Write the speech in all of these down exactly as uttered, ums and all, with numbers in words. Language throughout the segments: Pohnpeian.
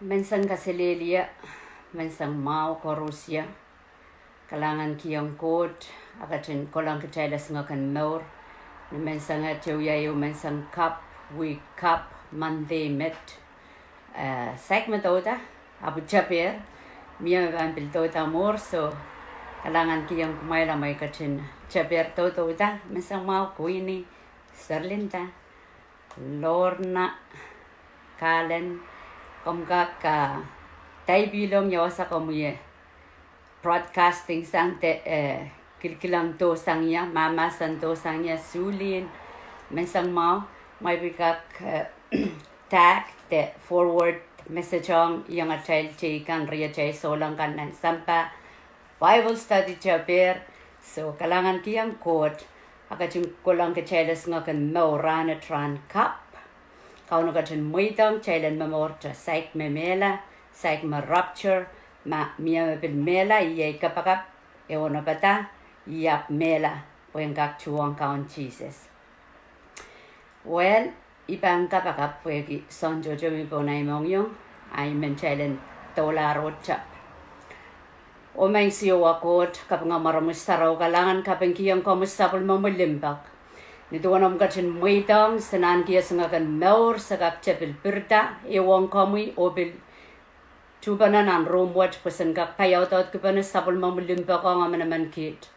Menseng kaselehlie, menseng mwahu koaros ie. Kalahngankihong Koht, a ketin kolahng kitail esingek en mour. Ni menseng et e wia ehu menseng kapw, wihk kapw, Monday met. Eh, saik me douda, ahpw teper, mie me pahn pil douda mwuhr, so kalahngankihong kumwail amwail ketin teper doudouda, menseng mwahu Queenie, Serlinda, Lorna, Kalen, komw kak, ah, daipihlong ia wasa komw wie broadcasting sang de, eh, kilkilang doh sang ie, mahmahsen doh sang ie, Sulin, menseng mwahu, mwail pil kak, eh, tag de forward message ong iang atail teikan, riatail souleng kan nan sampah, Bible study teper. So kalahngankihong Koht, a ketin kolahng kitail esingek en mour rahnwet rahn kapw. Kauno ketin mweidohng kitail en momourte saik me mehla, saik me rapture, ma mie me pil mehla, iei kapakap, e onopada, e ahpw mehla, pwehn kak tuhwong Kaun Sises. Well, I pahn kapakap pwehki soahng tohto me I pahn mohngiong, a I men kitail en doulahr oh tepda. Oh Maing Siohwa Koht, kapinga mwaromwi sarawi, kalahngan kapingkihong komwi sapwellimomwi limpoak. Ni duwen omw ketin mweidohng se nan kihsingek en mour se kak tepil pirida, e ong komwi oh pil tuhpene nan room wet pwe sen kak paiaudaudkipene sapwellimomwi limpoak ong emenemen kiht.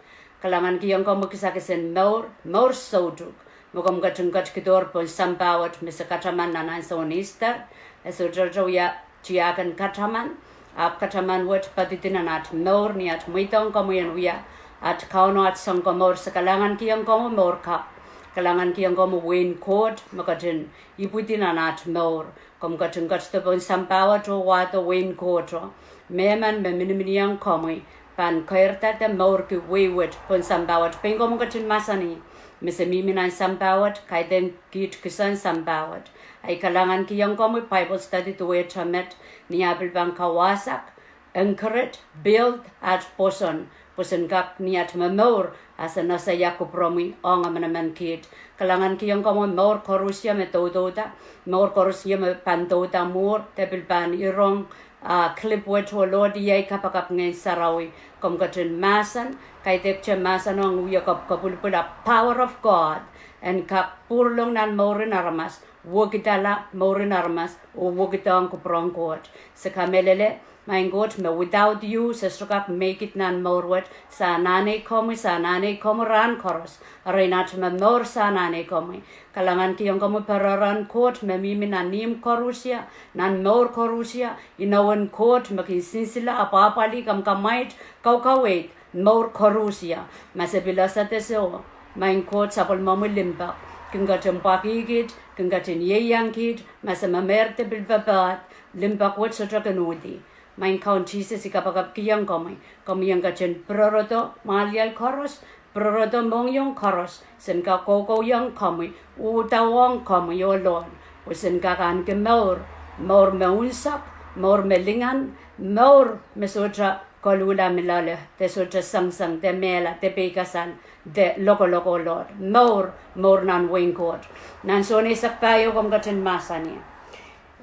Kalahngankihong komwi kisakis en mour, mour soutuk, me komw ketin ketikihdohr pohn sampah wet me se kataman nan ansoun Easter, e sohte wia tiahk en kataman, ahpw kataman wet poadidi nan at mour ni at mweidohng komwi en wia at Kauno, at Sounkomour. Se kalahngankihong komwi mour kapw. Kalahngankihong komwi wehin Koht me ketin ipwidi nan at mour. Komw ketin ketido pohn sampah wet oh wahdo wehin Koht, mehmen me miniminiong komwi pahn keirda de mourki wehi wet pohn sampah wet. Pein komw ketin mahsanih me se mihmi nan sampah wet, kaidehn kiht kison sampah wet. A I kalahngankihong komwi Bible study duwehte met, ni ah pil pahn kawasak, encourage, build at pwoson, pwe sen kak ni at momour, a sen ese ia kupwuromwi ong emenemen kiht. Kalahngankihong komwi mour koarusie me doudouda, mour koarusie me pahn douda mwuhr de pil pahn irong, ah, clip wet, oh Lord, iei kapakap Ngehn Sarawi. Komw ketin mahsen, kaidehkte mahsen ong wie kop- kopwulpwul a power of God en kak pwuralong nan mouren aramas, wekidala mouren aramas oh wekidohng kupwuren Koht. Se kamehlele, Maing Koht, me without you se sohte kak make it nan mour wet. Se anahne komwi, se anahne komwi rahn koaros, erein at momour se anahne komwi. Kalahngankihong komwi pereperen Koht me mihmi nan ihmw koarusie, nan mour koarusie, inowen Koht me kin sinsile, apwahpwalih, kamwakamwaid, kaukaweid mour koarusie. Ma se pil ese de soh, Maing Koht, sapwellimomwi limpoak kin ketin pwakih kiht, kin ketin ieiang kiht, ma se memeir de pil pepehm, limpoak wet sohte kin uhdi. Maing Kaun Sises, I kapakapkihong komwi, komwi en ketin pirorodo mwahliel koaros, pirorodo mohngiong koaros, sen kak koukouiong komwi, uhdahng komwi, oh Lord, pwe sen kak ahneki mour, mour me unsek, mour me lingan, mour me sohte koluhla mi loale, de sohte sengiseng, de mehla, de peikasal, de lokolok, oh Lord. Mour, mour nan wehin Koht. Nan Sohn eisek pahieu komw ketin mahsanih,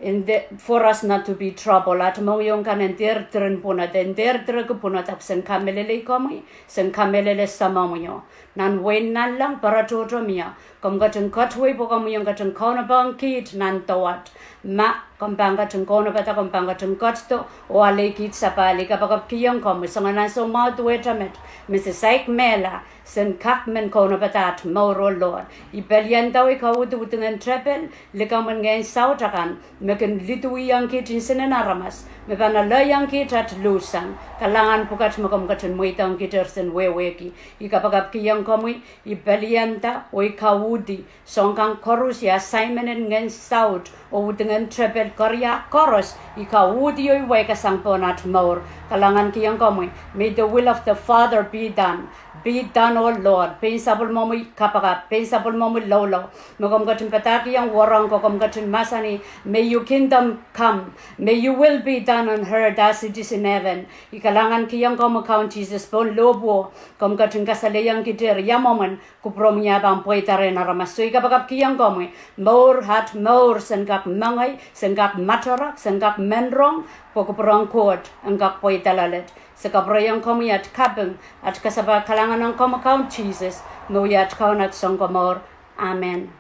in the, for us not to be troubled. At mohngiong kan en dehr diren pwunod, en dehr direki pwunod, ahpw sen kamehlele komwi, sen kamehlele samamwio. Nan wehin nanleng pere tohto mie, komw ketin ketido pwe komwi en ketin kaunopohng kiht nan dawad. Ma komw pahn ketin kaunopada, komw pahn ketin ketido oh ale kiht sapahl. I kapakapkihong komwi, soangen ansou mwahu duwehte met, me se saik mehla, sen kak men kaunopada at mour, oh Lord. I pelianda oh I kauhdi wudingen tepel, likamw en ngehn saut akan, me kin liduwiong kiht nsenen aramas, me pahn alehiong kiht at luhsang. Kalahngan pwukat me komw ketin mweidohng kiht erein wehwehki. I kapakapkihong komwi, I pelianda oh I kauhdi soahng kan koaros, assignment en ngehn saut oh wudingen tepel, keria koaros, I kauhdi oh I weikasang pohn at mour. Kalahngan kihong komwi, may the will of the Father be done. Be done, O Lord. Pein sapwellimomwi kapakap, pein sapwellimomwi loulou. Me komw ketin padahkihong wahnpoaron ko, komw ketin mahsanih, may your kingdom come. May your will be done on earth as it is in heaven. I kalahngan kihong komwi Kaun Sises pohn lohpwuo, komw ketin kasalehiong kitail ia mwomwen kupwuromwi ah pahn pweida rehn aramas. Soh, I kapakap kihong komwi, mour, aht mour, sen kak mengei, sen kak matorak, sen kak men rong, pwe kupwuren Koht en kak pweida loalet. Se kapwurehiong komwi aht kaping, aht kasapahl, kalahngan ong komwi Kaun Sises, me wia aht Kaun, aht Sounkomour. Amen.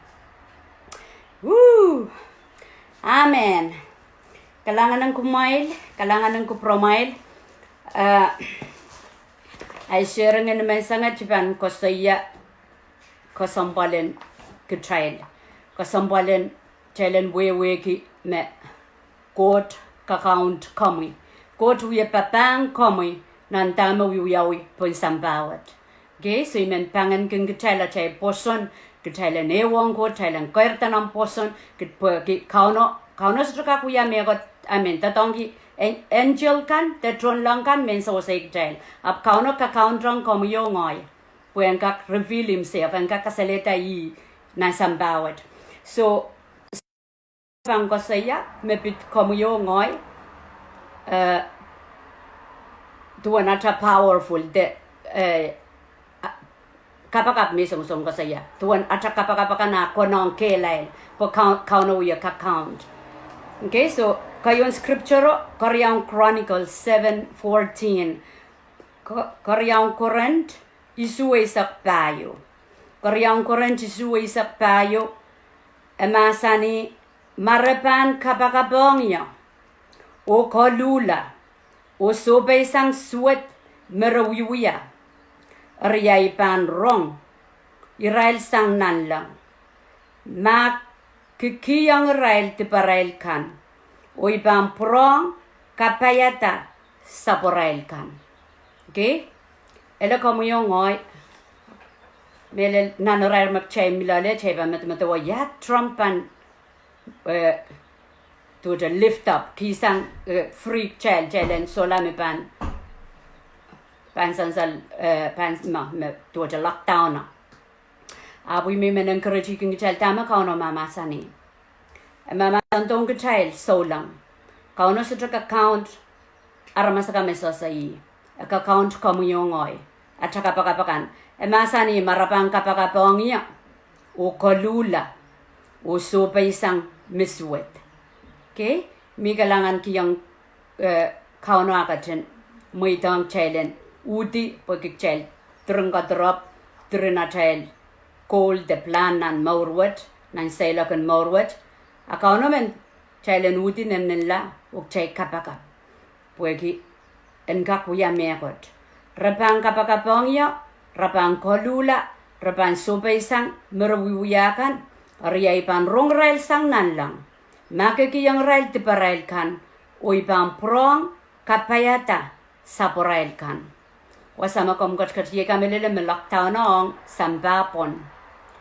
Woo! Amen. Kalahngan ong kumwail, kalahngan ong kupwuromwail. Eh, ahi sharing en nimenseng wet I pahn koasoia kesempwal en kitail, kesempwal en kitail en wehwehki me Koht kakaun komwi. Koht wie papahng komwi nan dahme wiewiawi pohn sampah wet. Okay, so I men pahngenkihong kitail atail pwoson, kitail en ehuong Koht, kitail en keirda nan pwoson, kit-, pwehki Kauno, Kauno sohte kak wia mehkot, I mean, doadoahngki en-, angel kan de tohnleng kan me en sewese kitail. Ahpw Kauno kakaun rong komwi oh ngehi, pwe en kak reveal himself, en kak kasalehda ih nan sampah wet. So, pahn koasoia me pid komwi oh ngehi, eh, duwen atail powerful de, eh, a-, kapakap me I songosong koasoia. Duwen atail kapakap akan ah konehng kehlail, pwe Kau-, Kauno wie kakaun. Okay, so keieun scripture, Keriaun Chronicles seven fourteen. Ko-, Keriaun Korint isuh eisek pahieu. Keriaun Korint isuh eisek pahieu. E mahsanih, ma re pahn kapakapohng ie, oh koluhla, oh sohpeisang suwed me re wiewia, eri I pahn rong irail sang nanleng. Ma I kihong irail diparail kan, oh I pahn pwurehng kapaiada sapwarail kan. Okay? Ele komwi oh ngehi, mehlel nan irair me kitail mih loale, kitail pahn medemedewe ia Trump pahn, eh, duwehte lift up, kihsang, eh, free kitail, kitail en solahr me pahn, pahn sansal, eh, pahn, ma, me duwehte lockdown. Ahpw I men encourage-kihong kitail dahme Kauno mahmahsanih. E mahmahsanihdohng kitail souleng. Kauno sohte kakaun aramas akan me sehse ih. E kakaun komwi oh ngehi. Atail kapakap akan. E mahsanih ma re pahn kapakapohng ie, oh koluhla, oh sohpeisang me suwed. Okay? Mi kalahngan kihong eh, Kauno ah ketin mweidohng kitail en uhdi, pwehki kitail diren koadoarehda, diren atail goal de plan nan mour wet, nan seiloak en mour wet. A Kauno men kitail en uhdi nennenla, oh kitail kapakap. Pwehki en kak wia mehkot. Re pahn kapakapohng ie, re pahn koluhla, re pahn sohpeisang me re wiewia kan, eri I pahn rong irail sang nanleng. Ma I kihong irail diparail kan, oh I pahn pwurehng kapaiada sapwarail kan. Wasa me komw ketiket ie, I kamehlele me lockdown ong sampah pwon.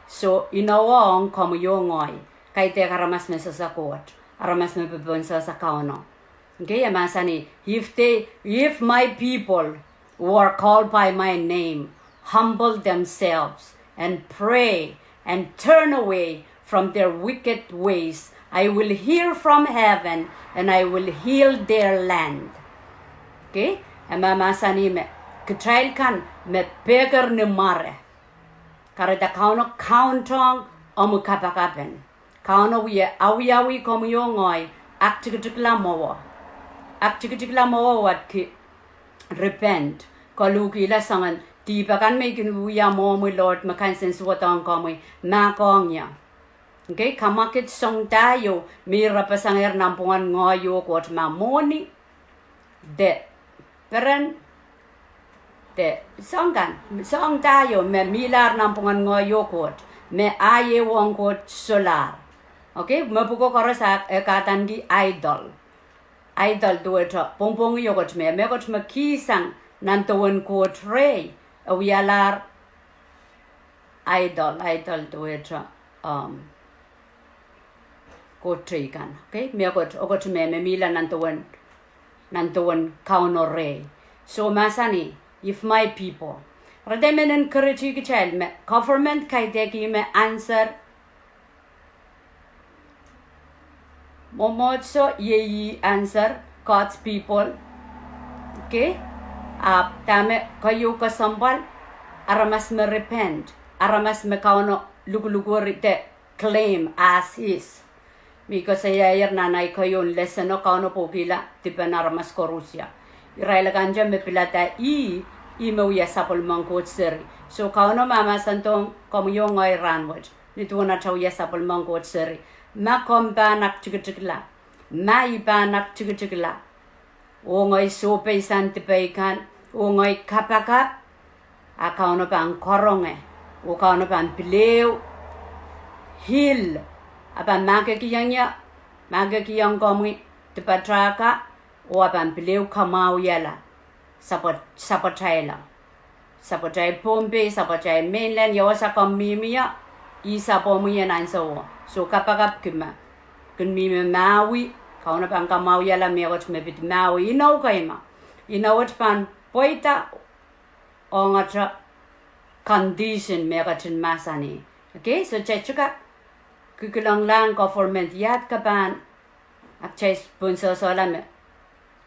So, inowo ong komwi oh ngehi, kaidehk aramas me sehse Koht, aramas me popohn sehse Kauno. Okay, e mahsanih, if they, if my people who are called by my name humble themselves and pray and turn away from their wicked ways, I will hear from heaven and I will heal their land. Okay? E mahmahsanih me kitail kan me pehker ni mware, kahrehda Kauno kauntohng omwi kapakapen. Kauno wie awiawi komwi oh ngehi, aktikitikla mwowe. Aktikitikla mwowe, wadki repent. Koluhkihla soangen dihp akan me I kin wia mwohmwi, Lord, me kansensuwedong komwi, mahkohng ie. Okay, kamwakid soahng da ieu me I rapasangehr nanpwungen ngehi oh Koht, ma mwohni de peren de soahng kan, soahng da ieu me mihlahr nanpwungen ngehi oh Koht, me ahi ehuong Koht solahr. Okay, mepwuko koaros e kahdaneki idol. Idol duwehte pwongpwongih okot me, mehkot me kihsang nan dewen Koht rehi, e wialahr idol, idol duwehte, um, koht teikan. Okay, mehkot, okot me, me mihla nan dewen nan duwen Kauno rehi. So mahsanih, if my people. Re dehr men encourage kitail me government kaidehk me answer mwomwohdiso, iei answer God's people. Okay? Ahpw dahme keieu kesempwal, aramas me repent, aramas me Kauno lukulukeri de claim as his. Me I koasoiaier nan ei keieun lesson o Kauno pwukihla dipen aramas koaros. Irail akan te me pilada ih, ih me wia sapwellimen Koht seri. So Kauno mahmahsandohng komwi oh ngehi rahnwet, nin duwen atail wia sapwellimen Koht seri, ma komw pahn aktikitikla, ma I pahn aktikitikla, oh ngehi sohpeisang dipei kan, oh ngehi kapakap, a Kauno pahn karonge, oh Kauno pahn pil ehu heal, a pahn mahkikihong ie, mahkikihong komwi dipatail ka, oh a pahn pil ehu kamwahwihala sapwatail, sapwatail Pohnpei, sapwatail mainland, ia wasa komw mihmi ie, ih sapwomwi en ansouo. So kapakapki me kin mihmi mahwei, Kauno pahn kamwahwihala mehkot me pid mahwei. Inou kei me, inou wet pahn pweida ong ata condition me e ketin mahsanih. Okay, so kitail kak kikilenglahng government iahd ke pahn, ahpw kitail pohn sohsohla me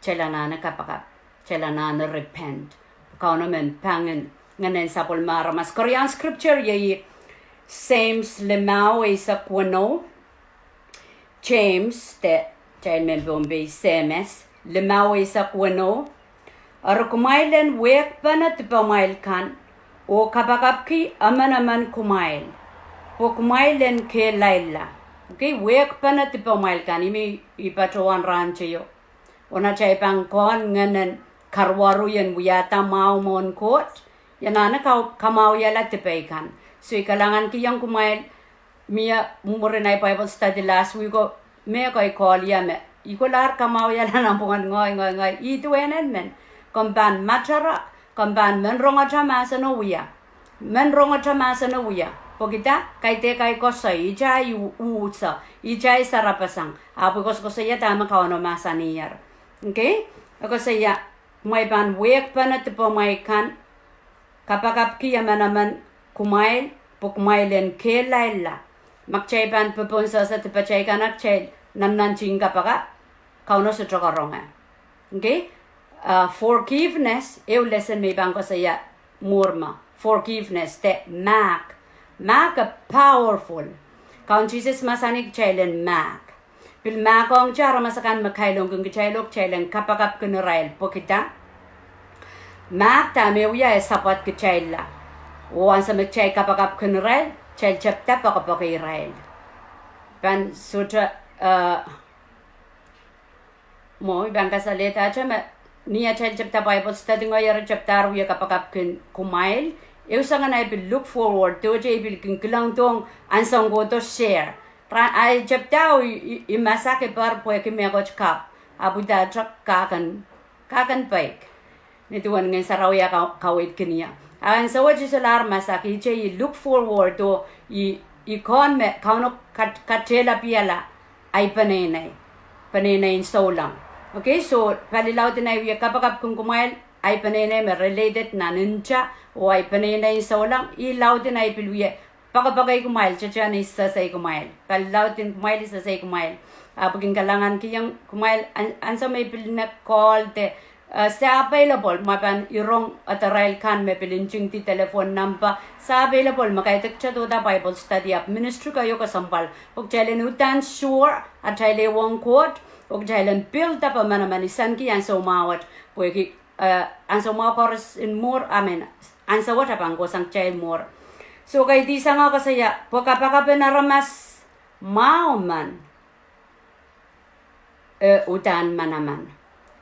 kitail anahne kapakap, kitail anahne repent. Kauno men pahn ngehn sapwellime aramas. Koaros scripture iei James limau eisek weneu. James, de kitail mehn Pohnpei Semes, limau eisek weneu. Eri kumwail en wehkpene dipamwail kan, oh kapakapki emenemen kumwail, pwe kumwail en kehlailla. Okay, wehkpene dipamwail kan, ih me I patohwan rahn teio. Oh nan atail pahn kohn ngehnen karuwaru en wiahda mwahu mwohn Koht, I anahne ka-, kamwahwihala dipei kan. So I kalahngankihong kumwail, mie mwurin ei Bible study last week o, mehkot I call ie me I kolahr kamwahwihala nanpwungen ngehi, ngehi, ngehi, ih duwen en men. Komw pahn matter, komw pahn men rongete mahseno wia. Men rongete mahseno wia. Pwehki dah? Kaidehk ahi koasoi, ihte ahi u-, uhdise, ihte ahi sarapasang. Ahpw I koasokoasoia dahme Kauno mahsaniher. Okay? E koasoia, kumwail pahn wehkpene dipamwail kan, kapakapki emenemen kumwail, pwe kumwail en kehlailla. Ma kitail pahn popohn sehse dipatail kan a kitail nannantihong kapakap, Kauno sohte karonge. Okay? Uh, forgiveness, ehu lesson me I pahn koasoia mwuhr me. Forgiveness, de mahk. Mahk e powerful. Kaun Sises mahsanih kitail en mahk. Pil mahkohng kitail aramas akan me kailongkin kitail oh kitail en kapakapkin irail pwehki dah? Mahk dahme wia e sapwad kitailla. Oh ansou me kitail kapakapkin irail, kitail tepda poakepoake irail. Pahn sohte, uh, mwo, I pahn kasalehdahte me, ni atail tepda Bible study ngehi eri tepda wie kapakapkin kumwail. Ehu soangen ahi pil look forward, duwehte I pil kin kilangdohng ansoun kohdo share. Rahn ahi tepda o I, I, I masak I par pwehki mehkot kapw. Ahpw I dahte kak en, kak en peik. Nin duwen Ngehn Sarawi a ka-, kaweidkin ie. A ansou wet I solahr masak, ihte I look forward oh I, I kohn me Kauno kat-, katehlapihala ahi peneinei, peneineien souleng. Okay, so palilaud en ahi wie kapakapkin kumwail, ahi peneinei me related nan nta, oh ahi peneineien souleng, ih laud en ahi pil wie poakepoakei kumwail, tehtehn I sehsehki kumwail. Palilaud en kumwail, I sehsehki kumwail. Ahpw I kin kalahngankihong kumwail, an-, ansou me I pil ne call de, uh, se available, ma pahn I rong ata irail kan me pil ntingdi telephone number, se available me kaidehk kitail dohda Bible study ahpw ministry keieu kesempwal. Pwe kitail en uhdahn sure atail ehuong Koht, oh kitail en build up emenemen, I sanki ansou mwahu wet, pwehki, uh, ansou mwahu koaros en mwuhr, I mean, ansou wet a pahn kohsang kitail mwuhr. So kaidehk sang e koasoia, pwe kapakapen aramas mwahu men e uhdahn manaman.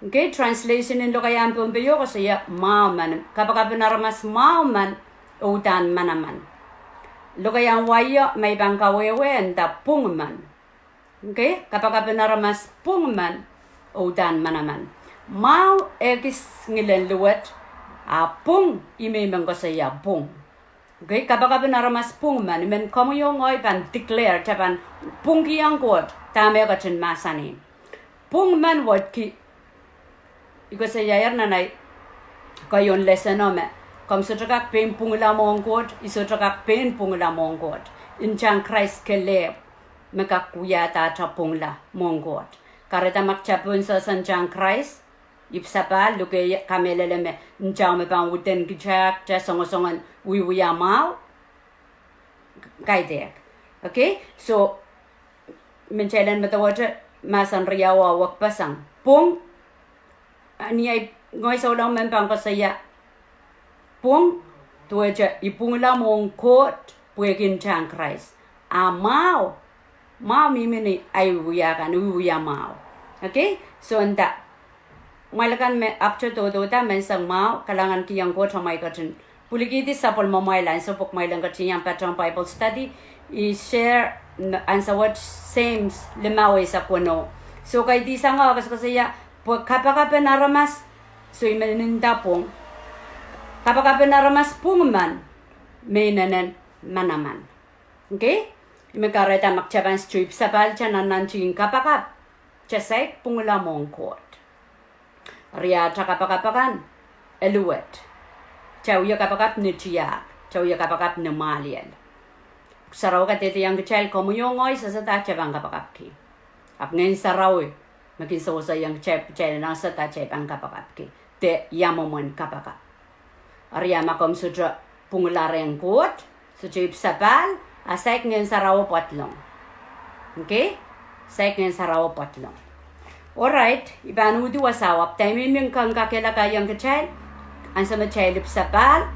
Okay, translation en lokaiahn Pohnpeio koasoia mwahu men, kapakapen aramas mwahu men e uhdahn manaman. Lokaiahn Waio me I pahn kawehwe e nda pwung men. Okay, kapakapen aramas pwung men e uhdahn manaman. Mwahu ekis ngilen luwet, a pwung, ih me I men koasoia pwung. Okay, kapakapen aramas pwung men, I men komwi oh ngehi pahn declare, kitail pahn pwungkihong Koht dahme e ketin mahsanih. Pwung men wehwehki I koasoiaier nan ei, keieun lesson o me, komw sohte kak pein pwungla mwohn Koht, I sohte kak pein pwungla mwohn Koht. Ntahn Krais kelehpw me kak wiahda atail pwungla mwohn Koht. Kahrehda ma kitail pohn sehse ntahn Krais, ipwsapahl, luke, kamehlele me ntao me pahn widen kitail, kitail songosongen wiewia mwahu. Kaidehk. Okay? So, me kitail en medewehte mahsen riau o wekpeseng. Pwung, ni ei, ngehi souleng men pahn koasoia pwung, duwehte I pwungla mwohn Koht pwehki ntahn Krais. A mwahu, mwahu mihmi ni ei wiewia kan, wiewia mwahu. Okay? So nda, kumwail akan me ahpwte doadoahda menseng mwahu, kalahngan kihong Koht amwail ketin pwilikihdi sapwellimamwail ansou pwe kumwail en ketin iang patehng Bible study. I share, ansou wet James limau eisek weneu. So kaidehk sang o koasokoasoia, pwe kapakap en aramas, so I men nda pwung. Kapakap en aramas pwung men, me inenen manaman. Okay? I men kahrehda ma kitail pahn sohte ipwsapahl, kitail nannantihong kapakap, kitail saik pwungla mwohn Koht. Eri atail kapakap akan, e luwet. Kitail wia kapakap ni tiahk, kitail wia kapakap ni mwahliel. Sarawi kadehdehiong kitail, komwi oh ngehi sehse da kitail pahn kapakapki. Ahpw Ngehn Sarawi me kin seweseiong kitail, kitail en sehse da kitail pahn kapakapki. De ia mwomwen kapakap. Eri a ma komw sohte pwungla rehn Koht, sohte ipwsapahl, a saik Ngehn Sarawi pwadlong. Okay? Saik Ngehn Sarawi pwadlong. Alright, I pahn uhdi wasao, ahpw dahme I men kak kakehlakaiong kitail, ansou me kitail ipwsapahl,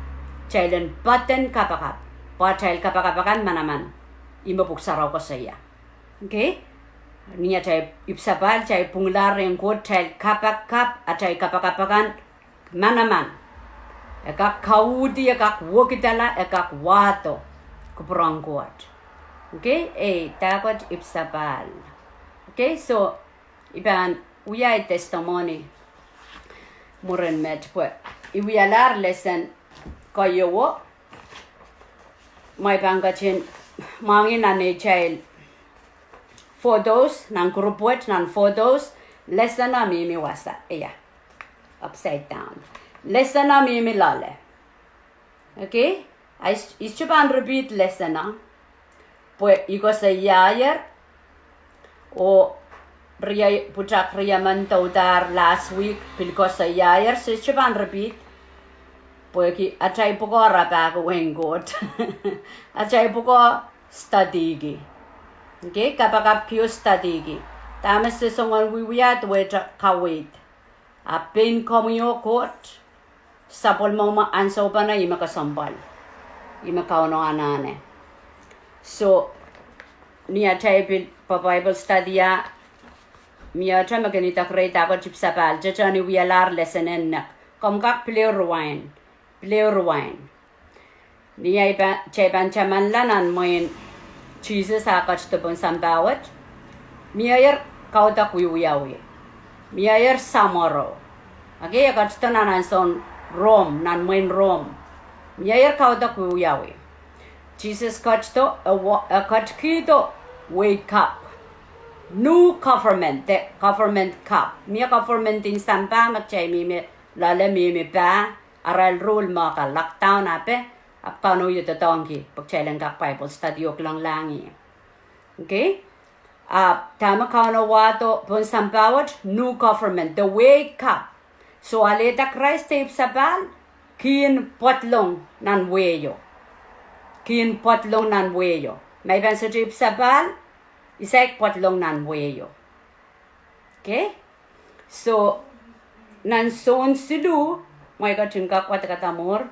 kitail en poaden kapakap, pwe atail kapakap akan manaman. Ihme Pwuhk Sarawi koasoia. Okay? Ni atail ipwsapahl, kitail pwungla rehn Koht, kitail kapakap, atail kapakap akan manaman. E kak kauhdi, e kak wekidala, e kak wahdo kupwuren Koht. Okay? Ei, dahkot ipwsapahl. Okay, so I pahn wia ei testimony mwurin met pwe I wialahr lesson keieu o, ma I pahn ketin mwahngih nan neitail photos, nan group wet, nan photos, lesson o mihmi wasa, ia, upside down. Lesson o mihmi loale. Okay? I s-, I sohte pahn repeat lesson o, pwe I koasoiaier, oh riei, pwutak riemen doudahr last week pil koasoiaier, so I sohte pahn repeat, pwehki atail pwukoa rapahki wehin Koht. Atail pwukoa studyki. Okay, kapakapki oh studyki. Dahme se songosong wiewia duwehte kaweid. Ahpw pein komwi oh Koht, sapwellimomwi ansou pwon ihme kesempwal, ihme Kauno anahne. So, ni atail pil Bible study a, mie ahte me kin idek rehi dahkot ipwsapahl, tehtehn I wialahr lesson en nek. Komw kak pil rewind, pil rewind. Ni ei pa-, kitail pahn tamanla nan mwehin Sises ah ketido pohn sampah wet, mieier kaudok wiewiawi. Mieier samworo. Okay, e ketido nan ansoun Rom, nan mwehin Rom. Mieier kaudok wiewiawi. Sises ketido, e wa-, e ketikihdo wehi kapw. New government, the government kapw. Mie government en sampah me kitail mihmi loale, mihmi pah, arail rule me ka lockdown ape, ahpw Kauno iei doadoahngki pwe kitail en kak Bible study oh kilanglahng ih. Okay? Ahpw dahme Kauno wahdo pohn sampah wet, new government, the wehi kapw. So alehda Krais de ipwsapahl, kihn pwadlong nan wehio. Kihn pwadlong nan wehio. Ma I pahn sohte ipwsapahl, I saik pwadlong nan wehio. Okay? So, nan Sohn siluh, ma I ketin kak wadekada mwuhr.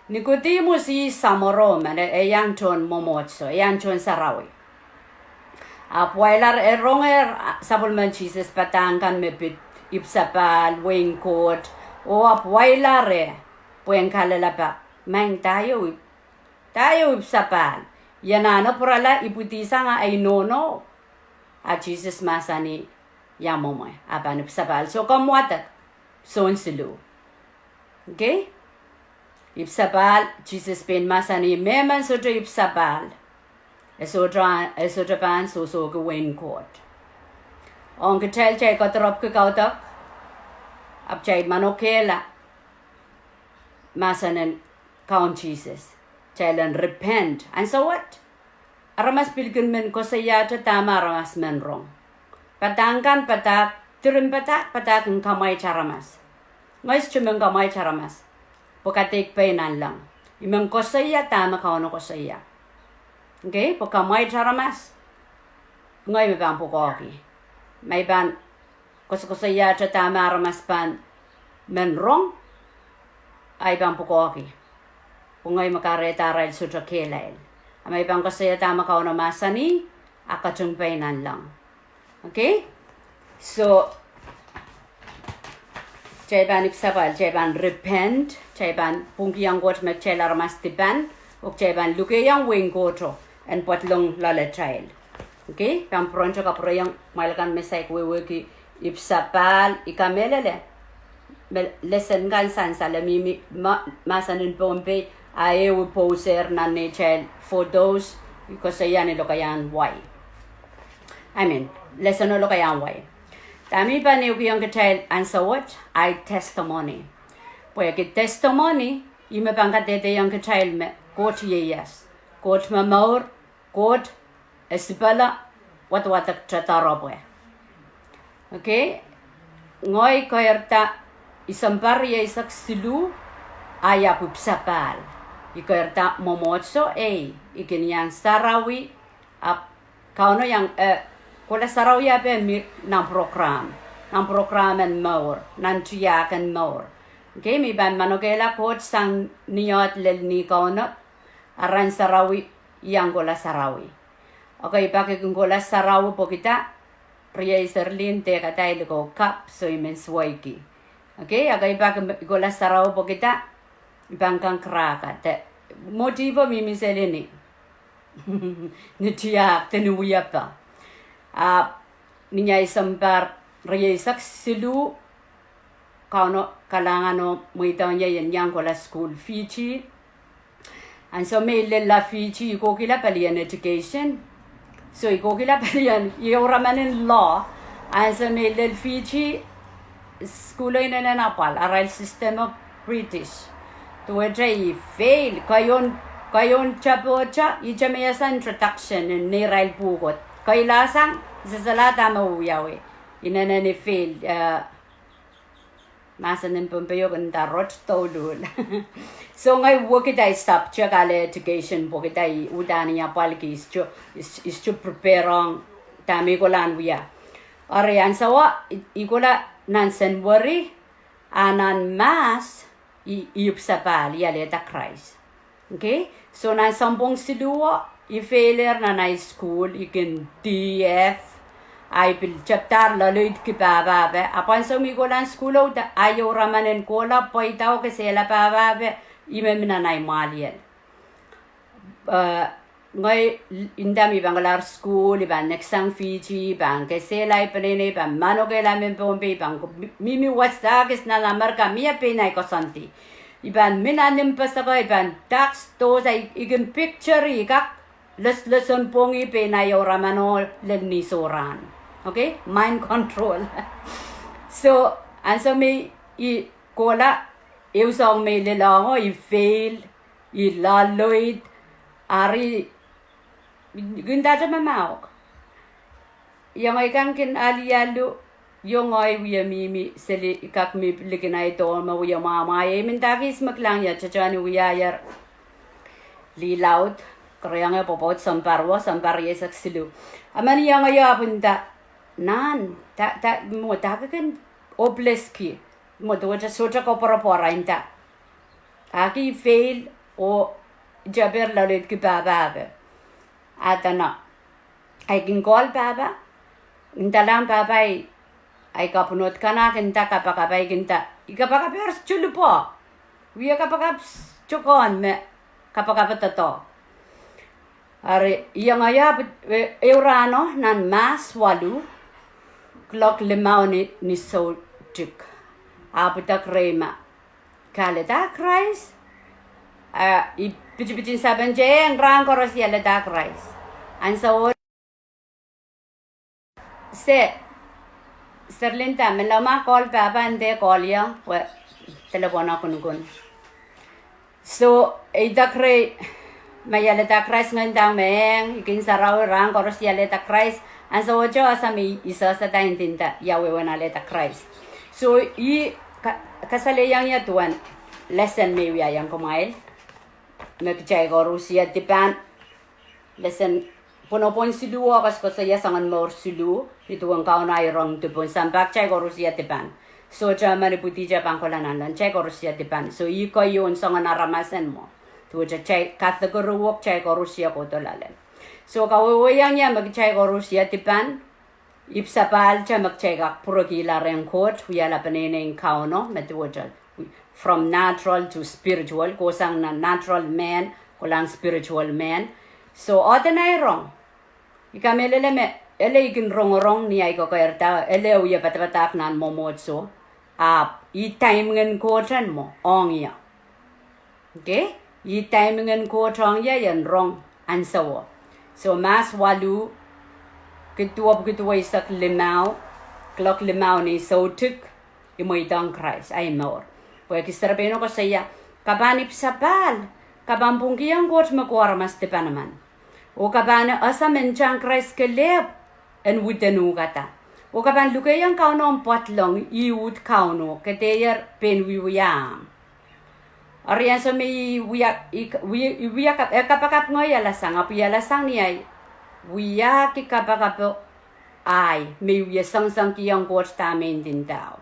Nikodihmus ih samworo men, e iang tohn mwomwohdiso, e iang tohn sarawi. Ahpw wailahre, e rongehr sapwellimen Sises padahk kan me pid ipwsapahl, wehin Koht, oh ahpw wailahre, pwehn kalelapak, Maing, dah ieu ipwsapahl? I anahne pwurala ipwidi sang ei nohno. A Sises mahsanih, ia mwomwe, a pahn ipwsapahl. So komw wadek, Sohn siluh. Okay? Ipwsapahl, Sises pein mahsanih, mehmen sohte ipwsapahl, e sohte, e sohte pahn sohsohki wehin Koht. Ong kitail, kitail kedirepwki kaudok, Ahpw kitail manokehla mahsen en Kaun Sises. Kitail en repent. Ansou wet, aramas pil kin men koasoiahte dahme aramas men rong. Padahk kan padahk, diren padahk, padahk en kamwaite aramas. Ngehi sohte men kamwaite aramas pwe kadeik pein nanleng. I men koasoia dahme Kauno koasoia. Okay, pwe kamwaite aramas, ngehi me pahn pwukoahki. Ma I pahn koasokoasoiahte dahme aramas pahn men rong, ahi pahn pwukoahki. Pwe ngehi me kahrehda arail sohte kehlail. A ma I pahn koasoia dahme Kauno mahsanih, a ketin pein nanleng. Okay? So, kitail pahn ipwsapahl, kitail pahn repent, kitail pahn pwungkihong Koht me kitail aramas dipan, oh kitail pahn lukehiong wehin Kohto en pwadlong loalatail. Okay, pahn pwurodo kapwurehiong mwail kan me saik wehwehki ipwsapahl. I kamehlele me lesen kan sansal e mihmi, mahsen en Pohnpei, a ehu I pousehr nan neitail photos, I koasoia ni lokaiahn wai. I mean, leseno lokaiahn wai. Dahme I pahn ehukihong kitail ansou wet, ahi testimony. Pwehki testimony, ih me pahn kadehdehiong kitail me Koht ieias, Koht momour, Koht esipele, wadewadek te doaropwe. Okay? Ngehi keirda Disempe rieisek siluh, ahi ahpw ipwsapahl. I keirda mwomwohdiso, ei, I kin iang sarawi, ahpw Kauno iang, eh, kohla sarawi ape mi nan program, nan program en mour, nan tiahk en mour. Okay, me I pahn manokehla Koht sang ni oahd lel ni Kauno, a rahn sarawi I iang kohla sarawi. Okay, I pak I kin kohla sarawi pwehkida rieisek lih I dehkada I likou kapw, so I men suweiki. Okay, okay, I pak I kohla sarawi pwehkida I pahn kak krahka de, mwo dihpo mihmi seli ni, ni tiahk de ni wiepe. Ahpw ni ahi Disempe rieisek siluh, Kauno kalahngan oh mweidohng ie I en iang kohla sukuhl Fiji. Ansou me I lella Fiji, I kohkihla palien education. So I kohkihla palien, I ehu ramanen law. Ansou me I lel Fiji, sukuhlo inenen apwal, arail system o British. Duwehte I fail, keieu, keieu tepehte, ihte me I ese introduction en neirail pwuhko. Keilahsang, I sehselahda me wiawi. Inenen I fail, eh, mahsen en Pohnpeio kin nda rot douluhl. So ngehi wekid ahi subject ale education pwehkida I uhdahn apwalki, I sohte, I sohte prepareong dahme I kolahn wia. Eri ansowo I, I kohla nan Senweri, a nan Mahs I, I ipwsapahl, I alehda Krais. Okay? So nan sounpwong siluh o, I failer nan ahi sukuhl, I kin D, F, ahi pil tepdahr loaloidki pahpahpe, ahpw ansou me I kohla nan sukuhl o, ahi ehu ramanen kohla, pweida oh kesehla pahpahpe, I me mi nan ahi mwahliel. Eh, ngehi nda me I pahn kalahr sukuhl, I pahn neksang Fiji, I pahn kesehla ahi peneinei, I pahn manokehla mehn Pohnpei, I pahn mihmi wasa kis nan Amerika, mie pein ahi koasoandi. I pahn mi nan limpoak sarawi, I pahn tax those, I, I kin picture, I kak loslosonpwongih pein ahi ehu ramano lel ni sohrahn. Okay? Mind control. So ansou me I kohla, ehu soahng me I lelohngo, I fail, I loaloid, eri I kin ndahte me mwahu. Iang I kan kin alialu, iang I wie mihmi seli, I kak mi likin ahi dorm me wie mwamwahiei, I men ndahkihs me kilang ia, tohtohn wiahier lih laud, kereniong pwopwoud sounpar wo, sounpar rieisek siluh. A men iang I ahpw nda, nan, da, da, mwo dahke kin hopeless ki, mwo duwehte sohte koapworopwor, I nda, aki I fail oh I tepier loaloidki pahpahpe. A dene, I kin call pahpa, I ndalahng pahpa ahi, ahi kapwunod kan, a kin nda kapakap, I kin nda, I kapakaper sohte lipwo, wie kapakap sohte kohn me kapakape doadoahk. Eri iang I ahpw, eh, ehu rahno nan Mahs waluh, kilok limau ni, ni soutik, ahpw I dek rehi me, ke alehda Krais? A I pitipit en sapengte, en rahn koaros I alehda Krais. Ansou se, Sister Linda, menlau ma call pahpa, nda call ie, pwe telephone kunkun. So, e idek rehi, ma I alehda Krais, ngehi ndahng me eng, I kin sarawi, rahn koaros I alehda Krais, ansowohte ese me I sehse da ndinda ia wehwehn alehda Krais. So, I ka-, kasalehiong ie duwen lesson me I wiahiong kumwail, me kitail koaros dipan. Lesson, pwonopwon siluh o koasoakoasoia soangen mour siluh, ni duwen Kauno ahi rong dipon, sampah kitail koaros dipan. Sohte emen ipwidi te pahn kohla nanleng, kitail koaros dipan. So, I keieu soangen aramas en mwo. Duwehte kitail kadekeruwo, kitail koaros kohdo loale. So, kawehwehiong ie me kitail koaros dipan, ipwsapahl te me kitail kak pwurekihla rehn Koht, wiahla peneinei en Kauno, me duwehte from natural to spiritual, kohsang nan natural man, kolahng spiritual man. So, oden ahi rong. I kamehlele me, ele I kin rongorong ni ahi kekeirda, ele wie padapadahk nan mwomwohdiso, ahpw ih time en Koht en mwo, ong ie. Okay? Ih time en Koht ong ie en rong ansowo. So, mahs waluh, kid duwepwiki duweisek limau, kuloak limau ni soutik, I mweidohng Krais, ahi mour. Pwehki Sister Peino koasoia, ke pahn ipwsapahl, ke pahn pwungkihong Koht me ke aramas dipan emen. Oh ke pahn ese me ntahn Krais kelehpw en widen uhkada. Oh ke pahn lukehiong Kauno en pwadlong, ih uhd Kauno, ke dehr pein wiewia ahmw. Eri ansou me I wia, I, I wia, e kapakap ngehi alasang, ahpw I alasang ni ahi wiahki kapakapo ahi, me I wie sengisengkihong Koht dahme I ndindao.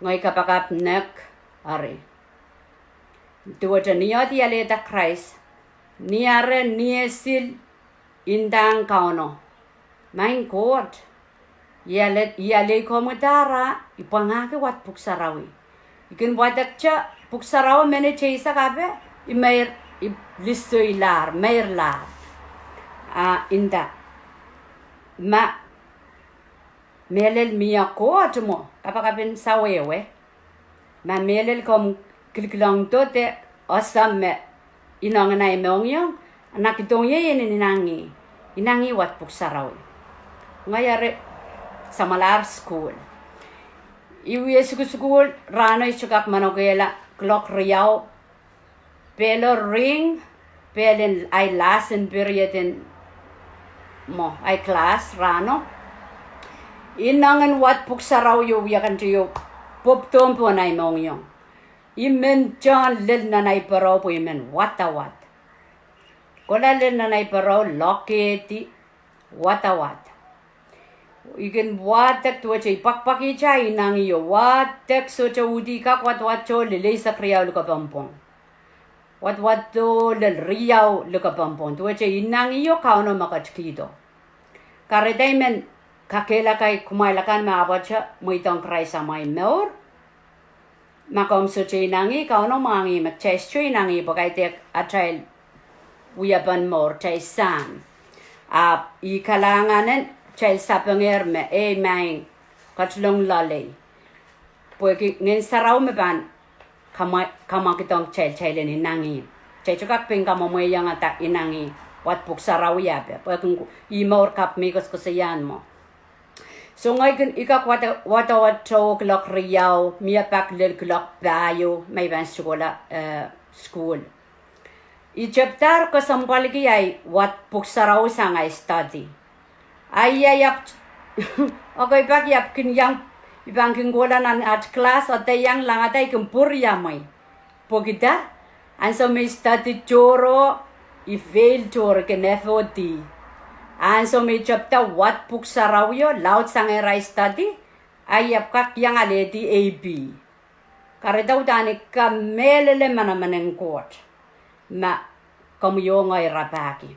Ngehi kapakap nek, eri. Duwehte ni aht I alehda Krais, ni are, ni esil, I ndahng Kauno, Maing Koht, I ale, I alehdi komwi da, I pwangahki wad pwuhk sarawi. I kin wadekte pwuhk sarawi minit eisek ape, I meir, I lisoilahr, meirlahr. A I nda, ma mehlel mie Koht mwo, kapakapin sawehwe. Ma mehlel komw kilkilengdo de ese me inengen ahi mohngiong, a na kidohng ie I en inangih, inangih wad pwuhk sarawi. Ngehi eri samwalahr sukuhl. I wie sukusukuhl, rahno I sohte kak manokehla, kuloak riau, pehlo ring, pehl en ahi lesson period en mwo, ahi class rahno. Inengen wad pwuhk sarawio wia kante ieu pwopwdohng pohn ahi mohngiong. I men tohn lel nan ahi pereo pwe I men wadawad. Kohla lel nan ahi pereo, lokehdi, wadawad. I kin wadek duwehte I pwakpwakihte inangih o, wadek sohte uhdi, kak wadwado lel eisek riau likapempwong. Wadwado lel riau likapempwong. Duwehte inangih o Kauno me ketikihdo. Kahrehda I men kakehlaka kumwail akan me ahpwete mweidohng Krais amwail mour. Ma komw sohte inangih, Kauno mwahngih me kitail sohte inangih pwe kaidehk atail wiepen mour, kitail sahn. Ahpw I kalahngan en kitail sapengehr me, ei maing, ketilong loalei. Pwehki Ngehn Sarawi me pahn kamwa-, kamwakidohng kitail, kitail en inangih. Kitail sohte kak pein kamwomwehiongada inangih wad pwuhk sarawi ape. Pwehki ih mour kapw me I koasokoasoiahn mwo. So ngehi kin, I kak wada, wadawadohng kuloak riau, mie pak lel kuloak pahieu, ma I pahn sukula, eh, sukuhl. I tepdahr kesempwalki ahi wad pwuhk sarawi sang ahi study. A I, I ahpw, okei, I pak I ahpw kin iang, I pahn kin kohla nan aht class, ede iang langada I kin pwuriamwei. Pwehki dah, ansou me I study tohrohr, I fail tohrohr, I kin F O D. Ansou me I tepda wad pwuhk sarawio, laud sangehr ahi study, a I ahpw kak iang alehdi A B. Kahrehda udahn I kamehlele manaman en Koht. Ma komwi oh ngehi rapahki.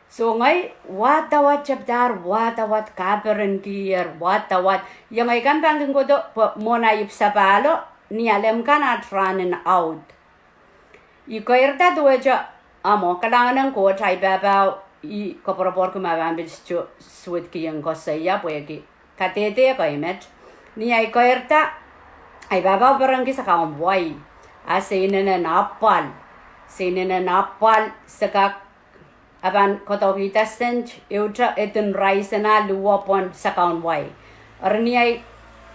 So ngehi wadawad tepdahr, wadawad kaperinkiher, wadawad. Iang ei kan pahn kin kohdo, pwe mwohn ahi ipwsapahlo, ni alem kan aht rahn en aud. I keirda duwehte, a mwo, kalahngan en Koht, ahi pahpao, I koapworopworki ma pahn pil sohte suwedki en koasoia pwehki kadehde kei met. Ni ahi keirda, ahi pahpao perenki sakau en wai. A se inenen apwal. Se inenen apwal, se kak, a pahn koadoakihda sent ehute, edin rais en ah luhwepwon sakau en wai. Eri ni ahi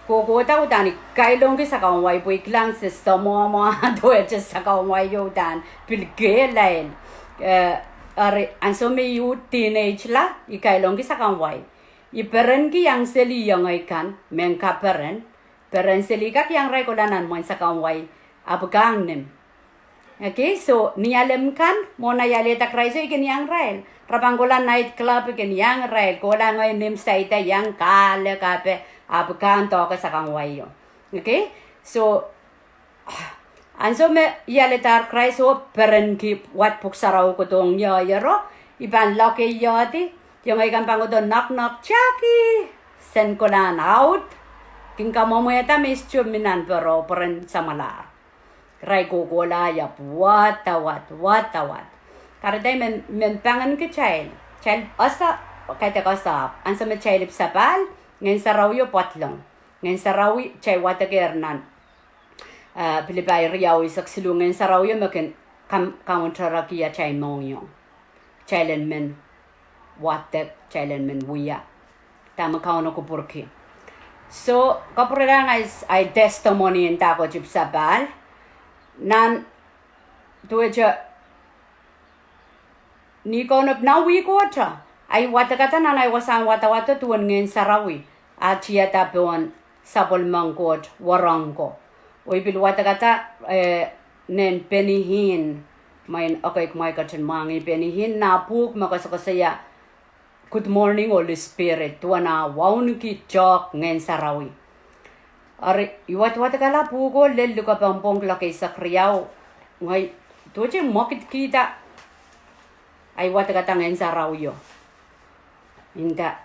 kohkohda uhdahn I kailongki sakau en wai pwe I kilang se soamwahu duwehte sakau en wai uhdahn pil kehlail. Eh, eri ansou me I uhd teenage la, I kailongki sakau en wai. I perenki iang seli iengei kan, mehn kaperen. Peren seli kak iang irail kohla nan mwen sakau en wai, ahpw I kak nim. Okay, so ni alem kan, mwohn ahi alehda Krais, I kin iang irail. Re pahn kohla night club, I kin iang irail. Kohla ngehi nim saida iang kahlek ape, ahpw I kak doahke sakau en wai o. Okay, so ansou me I aledahr Krais oh perenki wad pwuhk sarawi kohdohng ie, iero, I pahn loke iehdi, iengei kan pahn kohdo knock knock, Jackie, sen kohlahn aud, kin kamwomwehda me I sohte mi nan pere, peren samwalahr. Irail kohkohla ahpw wadawad, wadawad. Kahrehda I men, men pangin kitail, kitail ese, kaidehk ese ahpw ansou me kitail ipwsapahl, Ngehn Sarawio pwadlong. Ngehn Sarawi, kitail wadekehr nan, eh, Pilipai riau eisek siluh, Ngehn Sarawio me kin kam, kaunteraki atail mohngiong. Kitail en men wadek, kitail en men wia dahme Kauno kupwurki. So, kapwurelahng ahi, ahi testimony en dahkot ipwsapahl. Nan duwehte ni Kauno pil nan wihk ohte, ahi wadekada nan ahi wasahn wadawado duwen Ngehn Sarawi, a tiada pohn sapwellimen Koht wahnpoaron ko. Oh I pil wadekada, eh, nan Benny Hinn, mwein ekei kumwail ketin mwahngih Benny Hinn, nah pwuhk me koasokoasoia Good Morning Holy Spirit, duwen ah wauneki tehk Ngehn Sarawi. Eri I wadwadekala pwuhko lel likapw en pwong kuloak eisek riau, ngehi duwehte mwekidkihda ahi wadekada Ngehn Sarawio. Nda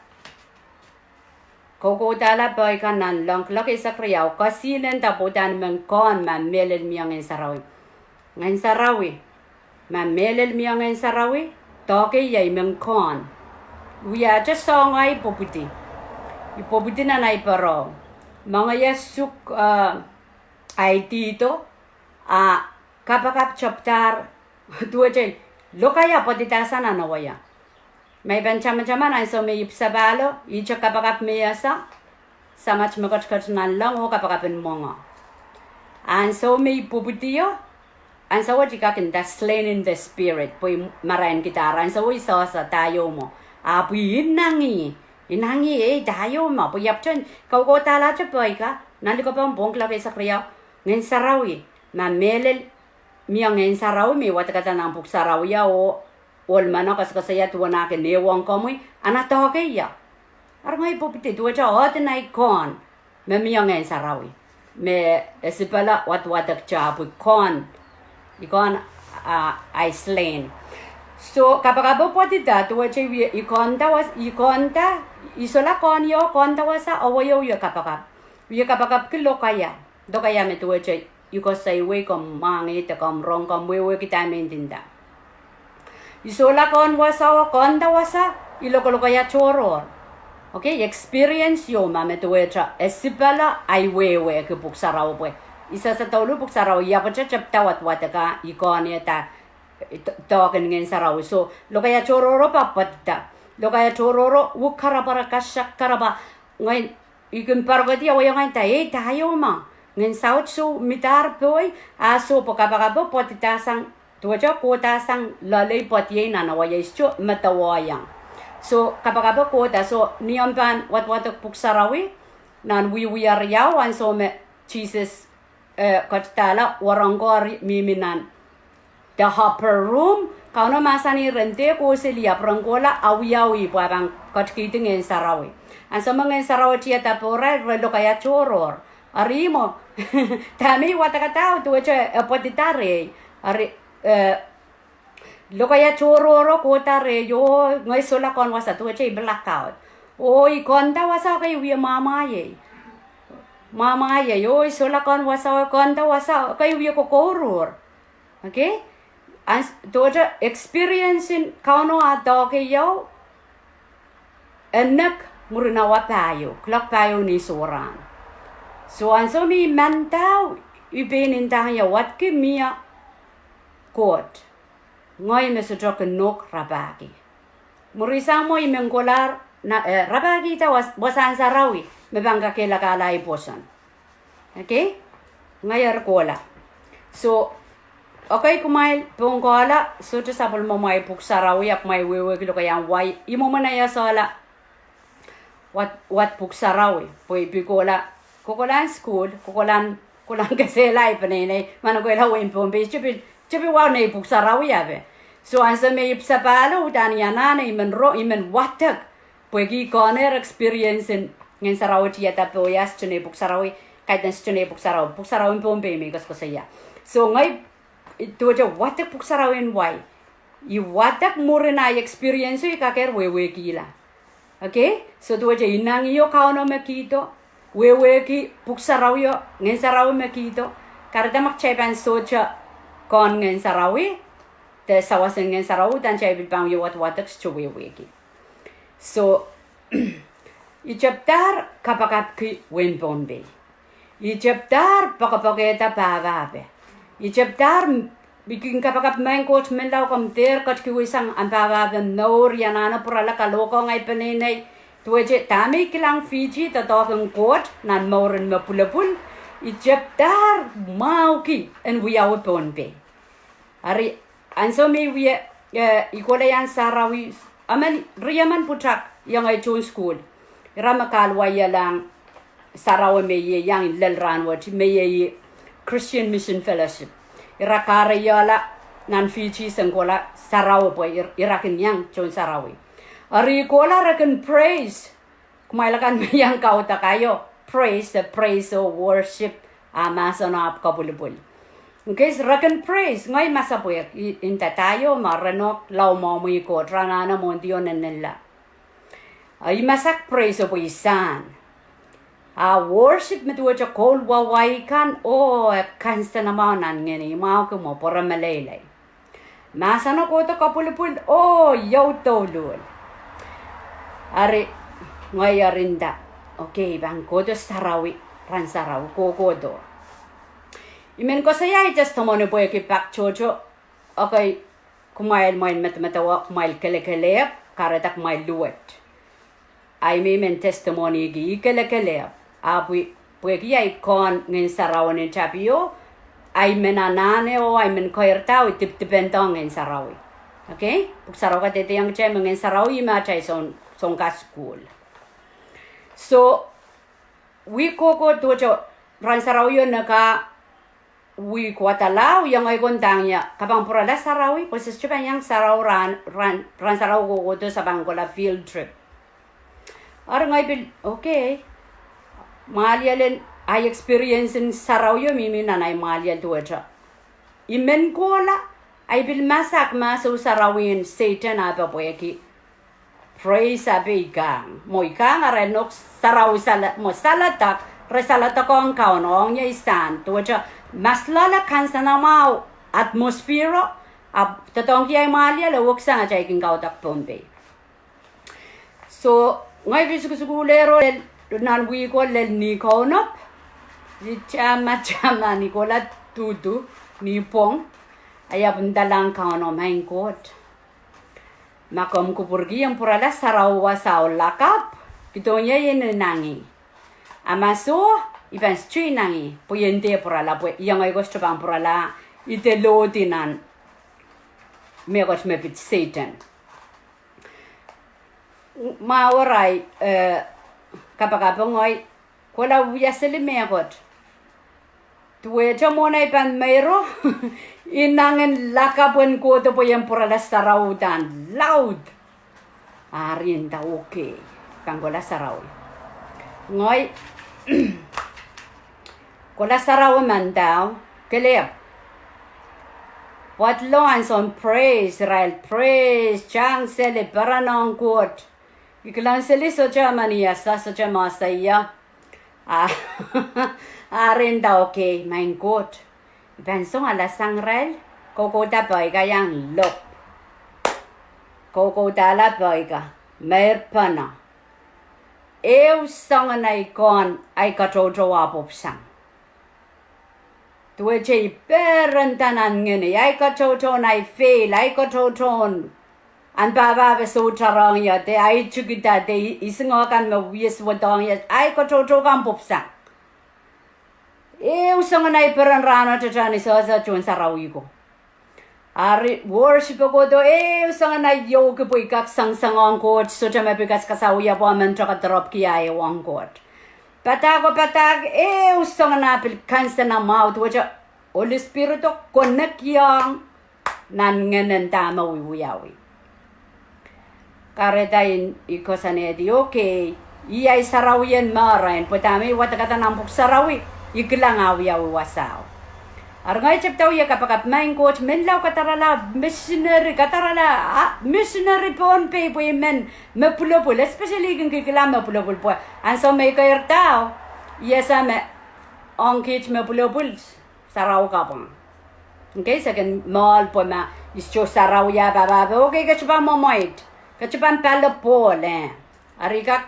kohkohdahla pehi kan nanleng kuloak eisek riau, kesihnen nda pwe uhdahn I men kohn ma mehlel mie Ngehn Sarawi. Ngehn Sarawi, ma mehlel mie Ngehn Sarawi, doahke ie, I men kohn. Wiahte soahng ahi pwopwidi. I pwopwidi nan ahi pere. Mengeie suk, eh, ahi dihdo, a kapakap tepdahr, duwehte lokaia pwadidahsang nan awaia. Ma I pahn tamataman ansou me I ipwsapahlo, ihte kapakap me I ese, Samat me ketiket nanleng oh kapakap en mwenge. Ansou me I pwopwidio, ansou wet I kak nda slain in the spirit, pwe I marainkihdahr. Ansou wet I sehse, dah ieu mwo. Ahpw I inengieng, inengieng, ei, dah ieu mwo. Pwe I ahpwtehn kohkohdahlahte pehi ka, nan likapw en pwong kuloak eisek riau, Ngehn Sarawi, ma mehlel mie Ngehn Sarawi me I wadekada nan Pwuhk Sarawio oh ohl meno koasokoasoia duwen ah kin ehuong komwi, a na doahke ie. Eri ngehi pwopwidi duwehte oahd en ahi kohn me mie Ngehn Sarawi, me esipele wadwadekte, ahpw I kohn, I kohn, ah, ahi slain. So kapakapo pwadida duwehte I wie, I kohnda was-, I kohnda, I solahr kohn ie, kohnda wasa, awaio wie kapakap. Wie kapakapki lokaia, lokaia me duwehte I koasoiwei, komw mwahngih de komw rong, komw wehwehki dahme I ndinda. I solahr kohn wasao, kohnda wasa, I lokolokaia tohrohr. Okay, experience ieu ma me duwehte esipele ahi wehwehki Pwuhk Sarawi pwe I sehse douluhl Pwuhk Sarawi, I ahpwete tepda wadwadek a I kohnehda, eh, d-, doahk en Ngehn Sarawi. So lokaia tohrohro pahn pwadida. Lokaia tohrohro, wuk karapwa, re kasakkarapwa, ngehi I kin poarokedi awaio ngehi nda, ei, dah ieu mwo. Ngehn saut soh midahr pohi, a soh pwe kapakapo pwadidahsang, duwehte kohdahsang loalei pwadiei nan awaia, I sohte medewe iang. So kapakapo kohda, so ni omw pahn wadwadek Pwuhk Sarawi, nan Wiewia riau, ansou me Sises, eh, ketidahla wahnpoaron ko, eri mihmi nan the upper room, Kauno mahsanih ren dehr kohseli ahpw ren kohla awiawi pwe e pahn ketikihdi Ngehn Sarawi. Ansou me Ngehn Sarawi tiada pohrail, re lokaia tohrohr. Eri mwo, dahme I wadekada, duwehte e pwadida rehi. Eri, eh, lokaia tohrohro kohda rehi, oh ngehi solahr kohn wasa, duwehte I blackout. Oh I kohnda wasa, ekei wie mwamwahiei. Mwamwahiei, oh I solahr kohn wasa, oh kohnda wasa, ekei wie kokouruhr. Okay? Ans-, duwehte experience en Kauno ah doahke ie, e nek mwurin awa pahieu, kuloak pahieu ni sohrahn. So ansou me I mandau, I pein ndahng ie, wadki mie Koht. Ngehi me sohte kin nohk rapahki. Mwurin sang mwo I men kolahr na, eh, rapahkihda was-, wasahn sarawi me pahn kakehlakahla ei pwoson. Okay? Ngehi eri kohla. So, okay, kumwail pwung kohla, sohte sapwellimomwail pwuhk sarawi, ahpw kumwail wehwehki lokaiahn wai, I mwomwen ahi esehla wad, wad pwuhk sarawi, pwe I pil kohla, kokolahn sukuhl, kokolahn, kokolahn kesehla ahi peneinei, ma I kohla wehin Pohnpei, I pil, I pil wahu nei pwuhk sarawi ape. So, ansou me I sapahl, uhdahn I anahne, I men ro, I men wadek, pwehki I kohnehr experience en Ngehn Sarawi tiada pohias, sohte nei pwuhk sarawi, kaidehn sohte nei pwuhk sarawi, pwuhk sarawi en Pohnpei me I koasokoasoia. So, ngehi, duwehte wadek pwuhk sarawi en wai, I wadek mwurin ahi experience-o I kakehr wehwehkihla. Okay? So duwehte inengieng Kauno me kihdo, wehwehki pwuhk sarawio, Ngehn Sarawi me kihdo, kahrehda ma kitail pahn sohte kohn Ngehn Sarawi, de sawas en Ngehn Sarawi, uhdahn kitail pil pahn wie wadwadek sohte wehwehki. So, I tepdahr kapakapki wehin Pohnpei. I tepdahr poakepoakehda pahpape. I tepdahr, I kin kapakap, Maing Koht, menlau komw dehr ketikihwei sang ahmw pahpape mour, I anahne pwurala kalohkohng ahi peneinei. Duwehte dahme I kilang Fiji doadoahk en Koht nan mouren me pwulopwul, I tepdahr mwahuki en wiawi Pohnpei. Eri, ansou me I wie, eh, I kohla iang sarawi, emen, riemen pwutak iang ei tohn sukuhl, ira me kahluwaielahng sarawi me I ieiang lel rahnwet, me iei Christian Mission Fellowship. Ira kahrehiong nan Fiji sen kohla sarawi pwe ir-, ira kin iang tohn sarawi. Eri I kohla re kin praise. Kumwail akan me iang kaudok aio, praise, the praise or worship, a mahseno ahpw kapwilipwil. In case re kin praise, ngehi masapwehk, I, I nda dah io ma re nohk lao mwohmwi Koht, re anahne mwohndi oh nennenla. A I masak praise-o pwe I sahn. A worship me duwehte koul wawai kan, oh, e kansenamwahu nan ngeni, mwahuki mwo pwe re meleilei. Mahseno kohdo kapwilipwil, oh, iou douluhl. Eri, ngehi eri nda, okay, I pahn kohdo sarawi, rahn sarawi, kohkohdo. I men koasoia ahi testimony pwehki pak tohto, okay, kumwail mwein medemedewe, kumwail kelekelehpw, kahrehda kumwail luwet. Ahi me I men testimony-ki, I kelekelehpw, ahpw pwehki ahi kohn Ngehn Sarawi nan tapio, ahi men anahne oh ahi men keirda oh I dipedipendohng Ngehn Sarawi. Okay? Pwuhk Sarawi kadehdehiong kitail me Ngehn Sarawi me atail soun, soun kasukuhl. So, wihk kohkohdo, rahn sarawio ne kak wihk wadala, oh iang ei kon dang ia, ke pahn pwurala sarawi, pwe se sohte pahn iang sarawi rahn, rahn, rahn sarawi kohkohdo se pahn kohla field trip. Eri ngehi pil, okay. Mwahliel en, ahi experience en sarawio mihmi nan ahi mwahliel duwehte I men kohla, ahi pil masak mahsen sarawi en Sehdan ape pwehki praise ape I kang. Mwo I kang arail nohk sarawi sala-, mwo saledek, re saledekohng Kauno, ong ie I sahn, duwehte mas loale kansenamwahu atmosphere-o, ahpw doadoahngki ahi mwahliel e weksang atail kin kaudok Pohnpei. So, ngehi pil sukusukuhlehro lel, nan wihko lel Nikounop, I tama tama ni kohla duhdu, ni pwong, a I ahpw ndalahng Kauno, Maing Koht, ma komw kupwurki I en pwurala sarawi wasao lakapw, kihdohng ie I en inangih. A ma soh, I pahn sohte inangih, pwe I en dehr pwurala, pwe iang ei koasoia pahn pwurala, I dehr lohdi nan mehkot me pid Sehdan. Mwahu arail, eh, kapakap, ngehi kohla wia seli mehkot. Duwehte mwohn ahi pahn meiro, inangih lakapw en kohdo pwe I en pwurala sarawi uhdahn laud. Eri I nda okay, pahn kohla sarawi. Ngehi kohla sarawi mandau, kelehpw. Pwadlo ansoun praise, irail praise, tang seli, perenohng Koht. I kilang seli sohte me ni ese, sohte me ese ie. A, eri I nda okay, Maing Koht, I pahn song alasang irail, koukouda pehi ka iang lop. Koukouda pehi ka, meir pene. Ehu soangen ahi kohn, ahi katoutou ahpw sang. Duwehte I perenda nan ngeni, ahi katoutou en ahi fail, ahi katoutou en ahn pahpa pwe sohte rohng ie, de ahi tikida, de i, isingoh kan me wie suwedohng ie, ahi katohto kan pwupwsang. Ehu soangen ahi peren rahno tete ni sohsa tohn sarawi ko. Ari worship kohdo, ehu soangen ahi iouki pwe i kak sangohng Koht, sohte me pil kaskasawih pwe men tohn kadarapwki ahi ehuong Koht. Padahk oh padahk, ehu soangen ah pil kansenamwahu duwehte Holy Spirit o connect iong nan ngehnen dahme wiwiawi. Kahrehda I koasoanehdi, okay, ih ahi sarawien marain, pwe dahme I wadekada nan pwuhk sarawi, I kilang ah wiawi wasao. Eri ngehi tepda wie kapakap, Maing Koht, menlau kadarala misineri, kadarala, ah, misineri Pohnpei pwe I men me pwulopwul, especially I kin kilkila me pwulopwul pwe ansou me I keirda, I ese me ong kiht me pwulopwul, sarawi kapwang. Okay, se kin moal pwe ma I sohte sarawi ah pahpa pwe, okay, ke sohte pahn mwemweit, ke sohte pahn pale pohl, eh. Eri I kak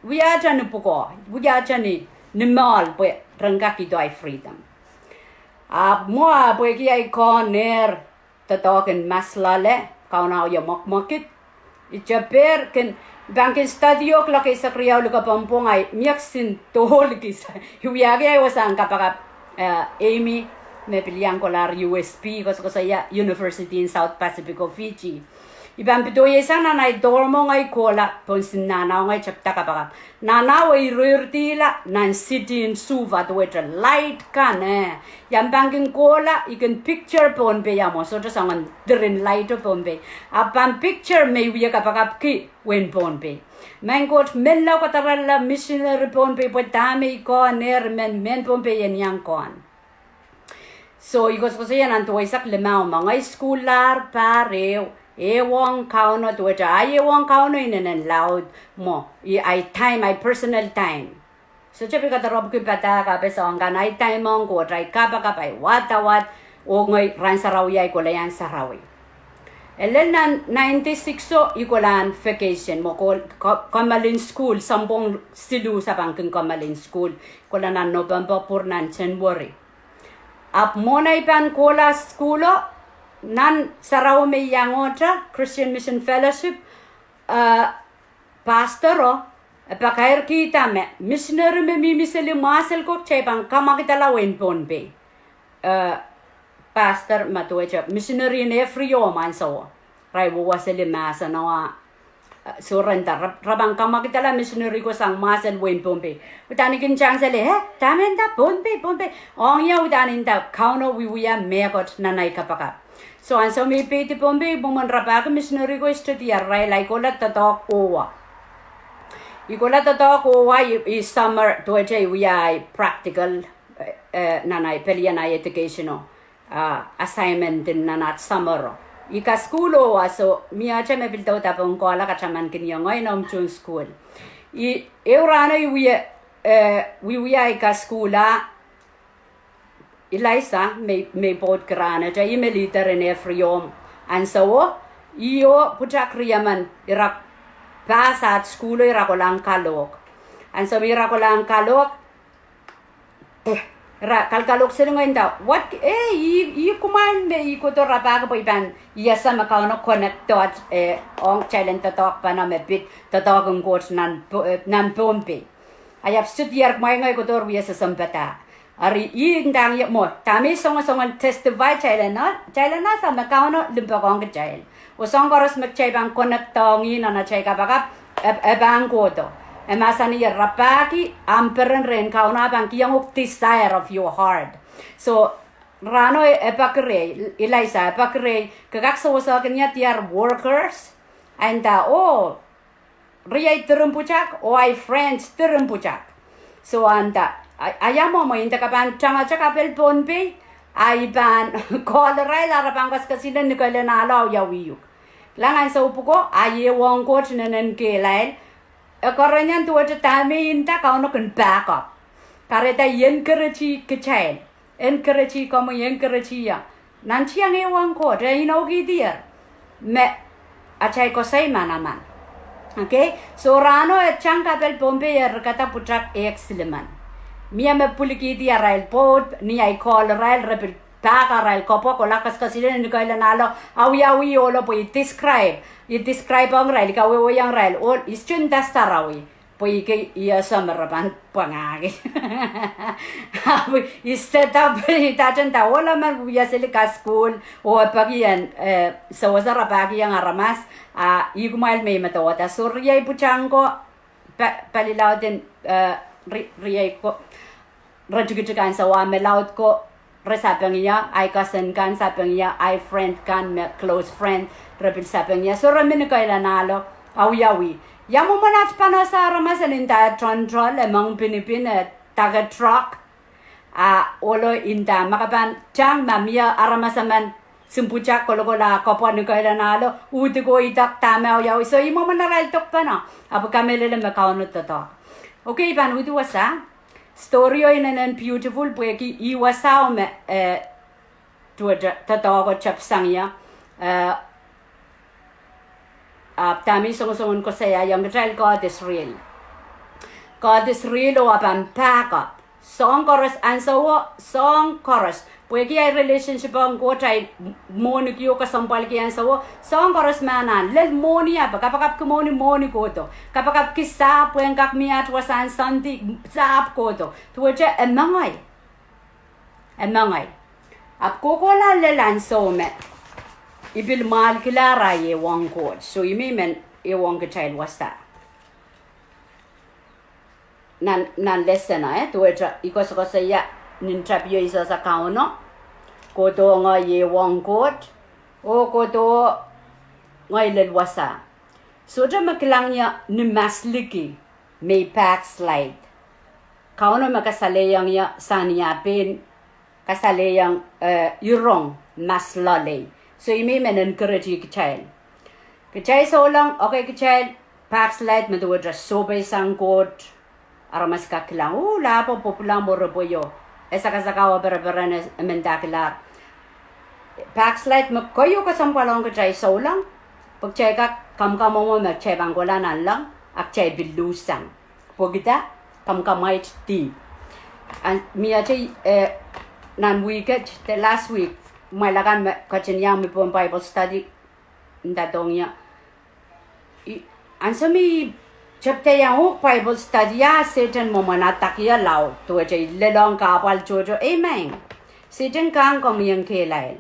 wiahte ni pwukoa, wiahte ni, ni moal pwe ren kak ido ahi freedom. Ahpw mwo ah pwehki ahi kohnehr doadoahk en mas loale, Kauno wie mwekmwekid. I teper kin, I pahn kin study o kuloak eisek riau likapwongpwong, ahi mie kisin dohl kis. I wiahki ahi wasahn kapakap, eh, Amy, me pil iang kolahr U S P, koasokoasoia University in South Pacific of Fiji. I pahn pedoisang nan ahi dorm o ngehi kohla, pohn sin nahna o ngehi tepda kapakap. Nahna o ireirtihla nan city in Suva duwehte light kan, eh. I ahpw pahn kin kohla, I kin picture Pohnpei, ah mwo sohte soangen diren light o Pohnpei. Ahpw pahn picture me I wie kapakapki wehin Pohnpei. Maing Koht, menlau kadarala misineri Pohnpei pwe dahme I kohnehr men, mehn Pohnpei en iang kohn. So, I koasokoasoia nan duweisek limau me ngehi sukuhlahr pahr ehu, ehuong Kauno duwehte ahi ehuong Kauno inenen laud mwo, I, ahi time, ahi personal time. Sohte pil kadarapwki padahk ah pil soangen kan, ahi time ong Koht, ahi kapakap, ahi wadawad, oh ngehi rahn sarawi ahi kohla iang sarawi. E lel nan ninety-six o I kolahng vacation, mwo ko-, ko-, kommoalen sukuhl, sounpwong siluh se pahn kin kommoalen sukuhl, kohla nan November pwur nan January. Ahpw mwohn ahi pahn kohla sukuhl o, nan sarawi me I iangohte, Christian Mission Fellowship, eh, pastor o, e pakairkihda me misineri me mihmi seli mwahsel ko kitail pahn kamwakidala wehin Pohnpei. Eh, pastor ma duwehte misineri en every home ansouo. Re wehwehseli mahseno, ah, surrender. Re, re pahn kamwakidala misineri ko sang mwahsel wehin Pohnpei. Udahn I kin tang seli, eh, dahme nda Pohnpei, Pohnpei. Ong ie udahn nda Kauno wiewia mehkot nan ahi kapakap. So ansou me I peidi Pohnpei, I mwomwen rapahki misineri ko I study-a irail, I kohla doadoahk owa. I kohla doadoahk owa, I, I summer duwehte I wia ahi practical, eh, nan ahi pelien ahi education o, ah, assignment en nan at summer o. I kasukuhl owa, so miehte me pil douda pohn kohla katamankin ie ngehi noumw tohn sukuhl. I, ehu rahno I wie, eh, wiewia ahi kasukuhl ah, Eliza, me, me I pwoudki rahnwet, ih me leader en every home ansouo, ih oh pwutak riemen, ira pass at sukuhl o ira kolahng kalohk. Ansou me ira kolahng kalohk, ira kalkalohk seli ngehi nda, what, eh, ih, ih kumwail me I kohdo rapahki pwe I pahn, I ese me Kauno connect-ot, eh, ong kitail en doadoahk pahno me pid doadoahk en Koht nan Po-, eh, nan Pohnpei. I ahpw study-er, kumwail ngehi kohdo wie sehse padahk. Eri I ndahng ie mwo, dahme I songosongen testify, kitail en, kitail en ese me Kauno limpoak ong kitail. Oh soahng koaros me kitail pahn connect-ohng ih nan atail kapakap, e, e pahn kohdo. E mahsanih rapahki ahmw peren rehn Kauno, a pahn kihong uhk desire of your heart. So, rahno e peki rehi, Eliza e peki rehi, ke kak sewesehkin ie diar workers, a nda, oh, riei diren pwutak, oh ahi friends diren pwutak. So a nda, a, a ia mwomwen, I nda ke pahn tangete kapel Pohnpei, a I pahn call irail, a re pahn koasoakoasoia ni kelen ahlo, a wiawi uhk. Kilang ansou pwuko, a ehuong Koht inenen kehlail, e kereniong duwehte dahme I nda Kauno kin back up. Kahrehda I encourage kitail, encourage komwi, encourage ie. Nantihong ehuong Koht, e inoukihdier me atail koasoi manaman. Okay? So rahno e tang kapel Pohnpei, e rekada pwutak ehk silimen. Mie me pwilikihdi arail pwoud, ni ahi call irail, re pil pahk arail kopwok, kohla koasoakoasoia ni keilahn ahlo, awiawi ohlo pwe I describe, I describe ong irail, I kawehwehiong irail, oh, I sohte nda sarawi, pwe I kei, I ese me re pahn pwangahki. Ahpw I set up, I dahte nda, ohla men wia seli kasukuhl, oh e peki en, eh, sewese rapahkiong aramas, a, ih kumwail me I medewe da. So riei pwutak ko, pa-, pali laud en, eh, ri-, riei ko, re tikitik ansou a me laud ko, re sapeng ie, ahi cousin kan sapeng ie, ahi friend kan me close friend, re pil sapeng ie. So re mi ni keilahn ahlo, awiawi. Ia mwomwen at pahn ese aramas en nda e toantoal, e mong pinipin, e dake truck, a ohlo nda, ma ke pahn tang ma mie aramas emen, sim pwutak kolokol a kopwa ni keilahn ahlo, uhdi ko idek dahme awiawi. So ih mwomwen arail dokpene, ahpw kamehlele me Kauno doadoahk. Okay, I pahn uhdi wasa. Story o inenen beautiful pwehki ih wasao me, eh, duwehte doadoahk o tepsang ie, eh, ahpw dahme I songosong en koasoiaiong kitail, God is real. God is real oh e pahn back up. Soahng koaros ansouo, soahng koaros. Pwehki ahi relationship ong Koht, ahi mwohniki oh kesempwalki ansouo, soahng koaros me anahn lel mwohni, ahpw kapakapki mwohni, mwohni kohdo. Kapakapki sahpw pwe en kak mie at wasahn Sondi, sahpw kohdo. Duwehte e mengei. E mengei. Ahpw kohkohla lel ansou me I pil mwahlkilahr ahi ehuong Koht. So ih me I men ehuong kitail wasa. Nan, nan lesson o, eh, duwehte I koasokoasoia nin tapio I sehse Kauno, kohdo ngehi ehuong Koht, oh kohdo ngehi lel wasa. Sohte me kilang ie ni mas liki me I backslide. Kauno me kasalehiong ie sang ni ah pein kasalehiong, eh, I rong mas loalei. So ih me I men encourage kitail. Kitail souleng, okay, kitail backslide me duwehte sohpeisang Koht. Aramas kak kilang, uh, lahpo pwopwula mwo re pweio. E sakasakau, e pereperen, e mendakilahr. Backslide me keieu kesempwal ong kitail souleng, pwe kitail kak kamwkamwomw me kitail pahn kohla nanleng, a kitail pil luhssang. Pwehki dah? Kamwkamwait dihp. A mie te, eh, nan wihk et, the last week, kumwail akan me ketin iang mi pohn Bible study, nda dohng ie, ansou me I tepda iang uhk Bible study a Sehdan mwomwen adek ie laud, duwehte I lelohng kahpwal tohto, amen. Sehdan kahng komwi en kehlail.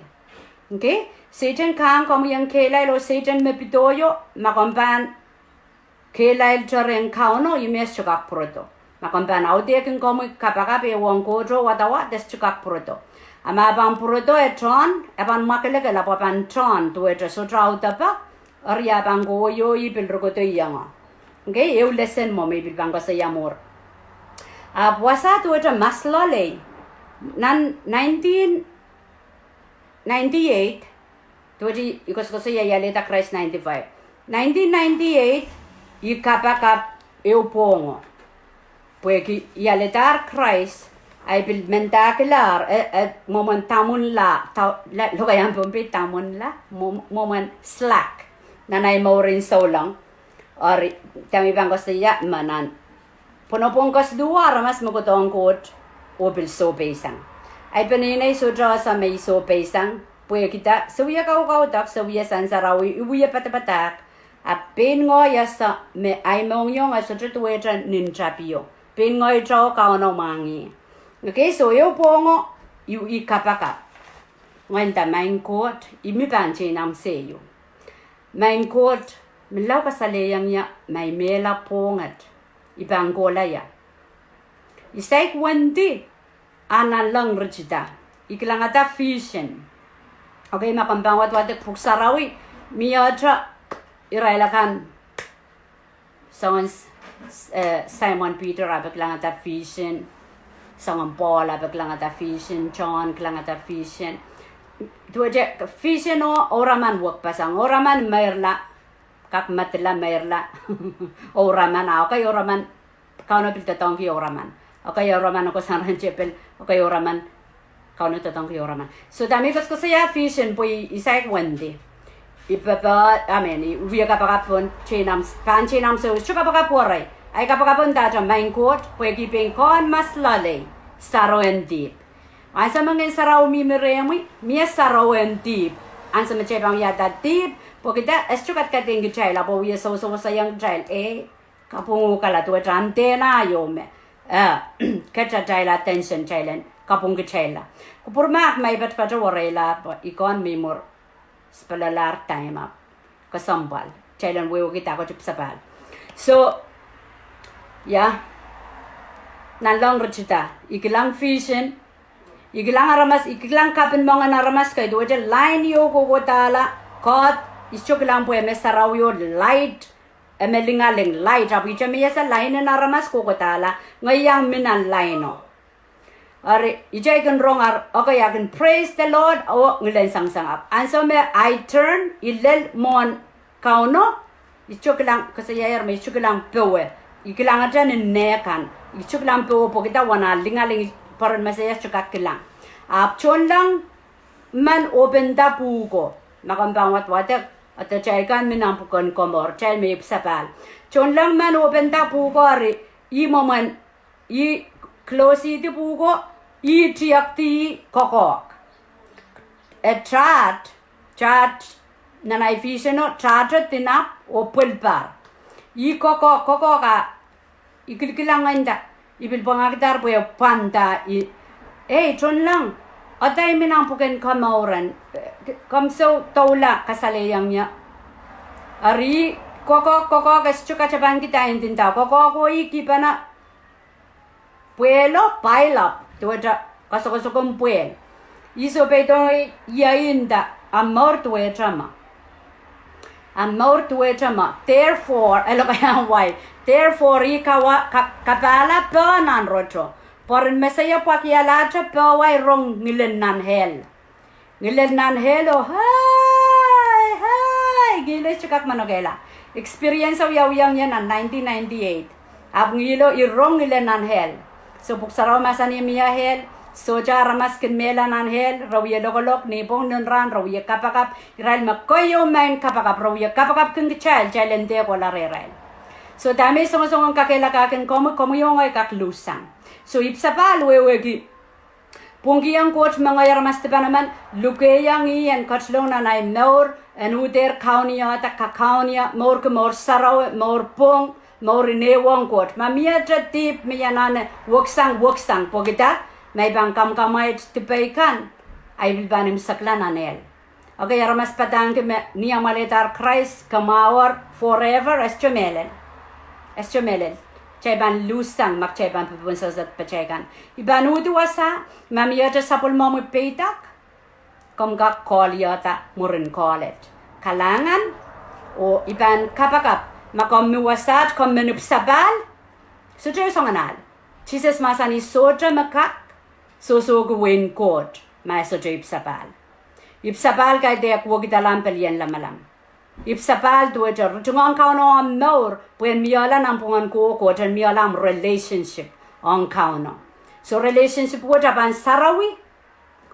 Okay? Sehdan kahng komwi en kehlail oh Sehdan me pidoh io, ma komw pahn kehlail rehn Kauno, ih me e sohte kak pwurodo. Ma komw pahn audehkin komwi kapakap ehuong Koht oh wadawad, e sohte kak pwurodo. A ma e pahn pwurodo e tohn, e pahn mwakelekel ahpw e pahn tohn, duwehte sohte audepe, eri e pahn kohwei oh I pil rokodo iengo. Okay, ehu lesson mwo me I pil pahn koasoia mwuhr. Ahpw wasa duwehte mas loalei, nan nineteen ninety-eight, duwehte I koasokoasoia I alehda Krais ninety-five. Nineteen ninety-eight, I kapakap ehu pwohngo. Pwehki I aledahr Krais, a I pil mendakilahr, e, e, mwomwen damwunla, da-, la-, lokaiahn Pohnpei damwunla, mwo-, mwomwen slack. Nan ahi mouren souleng, eri, dahme I pahn koasoia me nan pwonopwong kesiluh aramas me kohdohng Koht oh pil sohpeisang. Ahi peneinei sohte ese me I sohpeisang, pwehki dah, se wie kaukaudok, se wie sansarawi, I wie padapadahk, a pein ngehi ese me ahi mohngiong e sohte duwehte nin tapio. Pein ngehi tao Kauno mwahngih. Okay, so ehu pwohngo, I, I kapakap. Ngehi nda, Maing Koht, I mi pahn tein ahmw seiu. Maing Koht, menlau kasalehiong ie ma I mehla pwohng et, I pahn kohla ie. I saik wendi, a nanleng ritida. I kilangada vision. Okay, ma komw pahn wadwadek pwuhk sarawi, miehte irail akan, soangen, eh, Simon Peter ahpw e kilangada vision, soangen Pohl ahpw e kilangada vision, John kilangada vision. Duwehte vision o ouraman wekpeseng, ouraman meirla, kak medla meirla, ouraman, a okay, ouraman, Kauno pil doadoahngki ouraman. Okay, ouraman, okay, soangen tepil, okay, ouraman, Kauno doadoahngki ouraman. So dahme I koasokoasoia vision pwe I saik wendi, I pepe, I mean, I wie kapakap pohn tein ahmw, pahn tein ahmw seiu, I sohte kapakap werei. Ahi kapakap o ndahte, Maing Koht, pwehki pein komw mas loalei, sarohn dihp. Ansou me Ngehn Sarawi mihmi rehmwi, mie sarawi en dihp. Ansou me kitail pahn wiahda dihp, pwehki dah, e sohte kadkadeik kitail, ahpw wie sewesewese iang kitail, eh, kapwung uhkala duwehte ahmw dehn ah ieu me, eh, kitail, kitail attention kitail en kapwung kitailla. Kupwur mahk ma I patopato wereila pwe I kohn mihmwur spelalahr time ahpw kesempwal kitail en wehwehki dahkot ipwsapahl. So, yeah, nanleng ritida, I kilang vision, I kilang aramas, I kilang kapin moangen aramas kei duwehte line ieu kohkohdahla, koht, I sohte kilang pwe me sarawio light, e me lingaling light, ahpw ihte me I ese line en aramas kohkohdahla, ngehi iang mi nan line o. Eri, ihte I kin rong ar, okay, I kin praise the Lord, oh, ngilen sangasang ahpw. Ansou me I turn, I lel mwohn Kauno, I sohte kilang, koasoiaier me I sohte kilang powe. I kilangete ni neh kan. I sohte kilang powe pwehki dah, wen ah lingaling, pwoaren Mesaia sohte kak kilang. Ahpw tohnleng men openda pwuhko. Ma komw pahn wadwadek, atail kan mi nan pwuken komour, atail me ipwsapahl. Tohnleng men openda pwuhko eri, ih mwomwen, ih closeihdi pwuhko, ih tiekdi kokohk. E taht, taht, nan ahi vision o, tahto dinapw oh pwilpar. Ih kokohk, kokohk a, I kilikilang nda, I pil pwangahkidahr pwe pwanda I, eh, tohnleng, atail mi nan pwuken komour en, eh, komw sou doula kasalehiong ie. Eri, kokohk, kokohk e sohte katapankihda, e ndinda, kokohk oh ih kihpene pwehlo, pile up, duwehte kasokosoken pwehl. I sohte peidohng ie, I nda, ahmw mour duwehte me, ahmw mour duwehte me, therefore, e lokaiahn wai, therefore, I kawa, ka, kapahla poh nan roto. Pwoaren Mesaia pwakialahte poh wai rong ngilen nan hell. Ngilen nan hell o, hai, hai, ngilen sohte kak manokehla. Experience o wiawiong ie nan nineteen ninety-eight. Ahpw ngihlo I rong ngilen nan hell. So pwuhk sarawi mahsanih mie hell, sohte aramas kin mehla nan hell, re wie lokolok, nipwong, nin rahn, re wie kapakap, irail me keieu maing kapakap, re wie kapakapkin kitail, kitail en dehkohla rehrail. So dahme I songosong en kakehlakahkin komwi, komwi oh ngehi kak luhssang. So ipwsapahl wehwehki pwungkihong Koht me ngehi aramas dipan emen, lukeiong ih en ketilong nan ahi mour, en uhdehr kaunihada, kakaun ie, mourki mour sarawi, mour pwung, mour en ehuong Koht. Ma miehte dihp me I anahne weksang, weksang, pwehki dah, ma I pahn kamwakamwaht dipei kan, ahi pil pahn imwisekla nan hell. Okay, aramas padahngki me ni amwail alehdahr Krais, kamwahu forever, e sohte mehlel. E sohte mehlel. Kitail pahn luhssang ma kitail pahn popohn sewesehd patail kan. I pahn uhdi wasa, ma miehte sapwellimomwi peidek, komw kak kolihda mwurin college. Kalahngan, oh I pahn kapakap, ma komw mi wasaht, komw men ipwsapahl, sohte soangen ahl. Sises mahsanih sohte me kak sohsohki wehin Koht ma e sohte ipwsapahl. Ipwsapahl kaidehk wekidala pelien lamalam. Ipwsapahl duwehte ritingohng Kauno omw mour, pwehn mihla nanpwungen kohkohte, en mihla omw relationship ong Kauno. So relationship wet a pahn sarawi,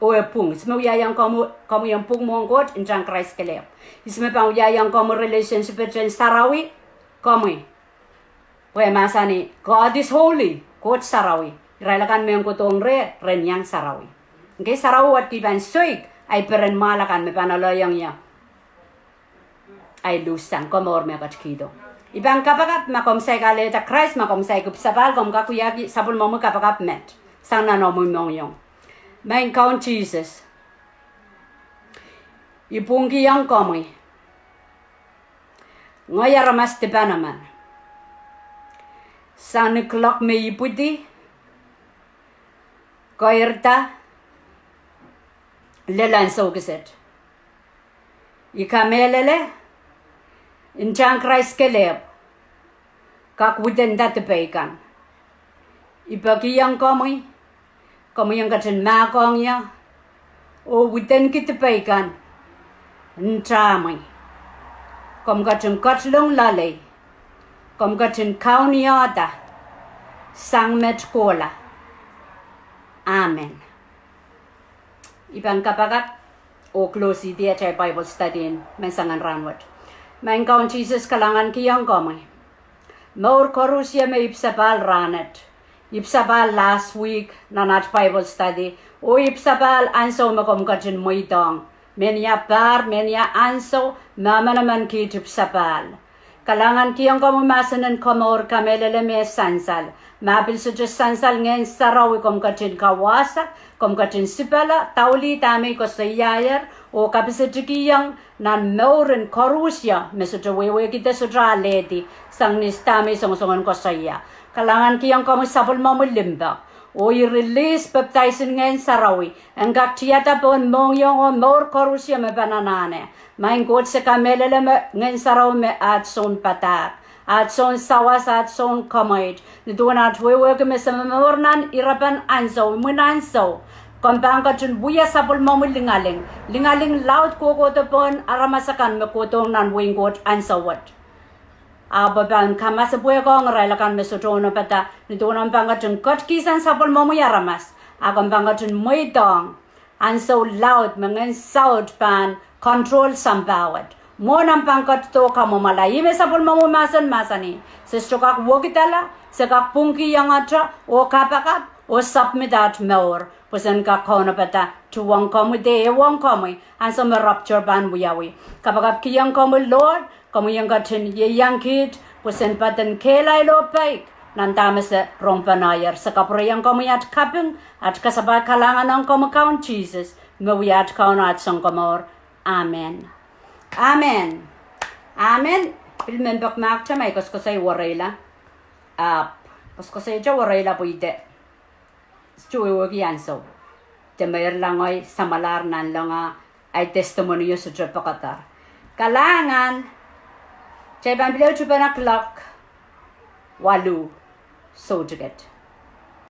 oh e pwung. Ihs me wiahiong komwi, komwi en pwung mwohn Koht? Ntahn Krais kelehpw. Ihs me pahn wiahiong komwi relationship en sarawi? Komwi. Pwe e mahsanih, God is holy, Koht sarawi. Irail akan me kohdohng reh, re iang sarawi. Ngehi sarawi wet, I pahn soik ahi peren mwahl akan me pahn aloiong ie ahi luhssang, komour me ketikihdo. I pahn kapakap ma komw saik alehda Krais, ma komw saik ipwsapahl, komw kak wiahki sapwellimomwi kapakap met sang nan omwi mohngiong. Maing Kaun Sises, I pwungkihong komwi ngehi aramas dipan emen. Sang ni kuloak me ipwidi, keirda, lel ansou kiset, I kamehlele, ntahn Krais kelehpw kak widenda dipei kan. I pekihong komwi, komwi en ketin mahkohng ie oh widenki dipei kan ntamwi. Komw ketin ketilong loalei, komw ketin kaunihada sang met kohla. Amen. I pahn kapakap oh closeihdi atail Bible study en menseng en rahnwet. Maing Kaun Sises, kalahngankihong komwi. Mour koaros me ipwsapahl rahnwet, ipwsapahl last week nan at Bible study, Oh ipwsapahl ansou me komw ketin mweidohng. Menia pahr, menia ansou, me emenemen kiht ipwsapahl. Kalahngan kihong komwi mahsen en komour, kamehlele me sansal. Ma pil sohte sansal, Ngehn Sarawi komw ketin kawasa, komw ketin sipala, daulih dahme I koasoiaier, oh kapisetikihong nan mouren koarusie me sohte wehwehkihda, sohte alehdi, sang ni dahme I songosong en koasoia. Kalahngan kihong komwi sapwellimomwi limpoak. Oh I release pepdaisin Ngehn Sarawi en kak tiada pohn mohngiong oh mour koarusie me pahn anahne. Maing Koht, se kamehlele me Ngehn Sarawi me aht sounpadahk, aht sounsawas, aht soun komweit. Ni duwen aht wehwehki me se momour nan irepen ansou, imwin ansou, komw pahn ketin wia sapwellimomwi lingaling, lingaling laud kohkohdo pohn aramas akan me kohdohng nan wehin Koht ansou wet. Ahpw pahn kamasepwehkohng irail akan me sohte kaunopada, ni duwen omw pahn ketin ketkihsang sapwellimomwi aramas, a komw pahn ketin mweidohng ansou laud me Ngehn Saut pahn control sampah wet. Mwohn omw pahn ketido kamwomwala, ih me sapwellimomwi mahsen mahsanih. Se sohte kak wekidala, se kak pwungkihong ahte, oh kapakap, oh submit aht mour, pwe sen kak kaunopada, tuhwong komwi de ehuong komwi ansou me rapture pahn wiawi. Kapakap kihong komwi Lord, komwi en ketin ieiang kiht pwe sen poaden kehlail oh peik nan dahme se rongpene. Se kapwurehiong komwi aht kaping, aht kasapahl, kalahngan ong komwi Kaun Sises, me wia aht Kaun, aht Sounkomour. Amen. Amen. Amen. Pil men pek mahkte ma I koasokoasoi wereila, ahpw koasokoasoite wereila pwe I de sohte wehwehki ansou. De meirla ngehi samwalahr nanleng, ahi testimony-o sohte pekeder. Kalahngan. Kitail pahn pil ehu tipen o'clock, waluh, soutik et.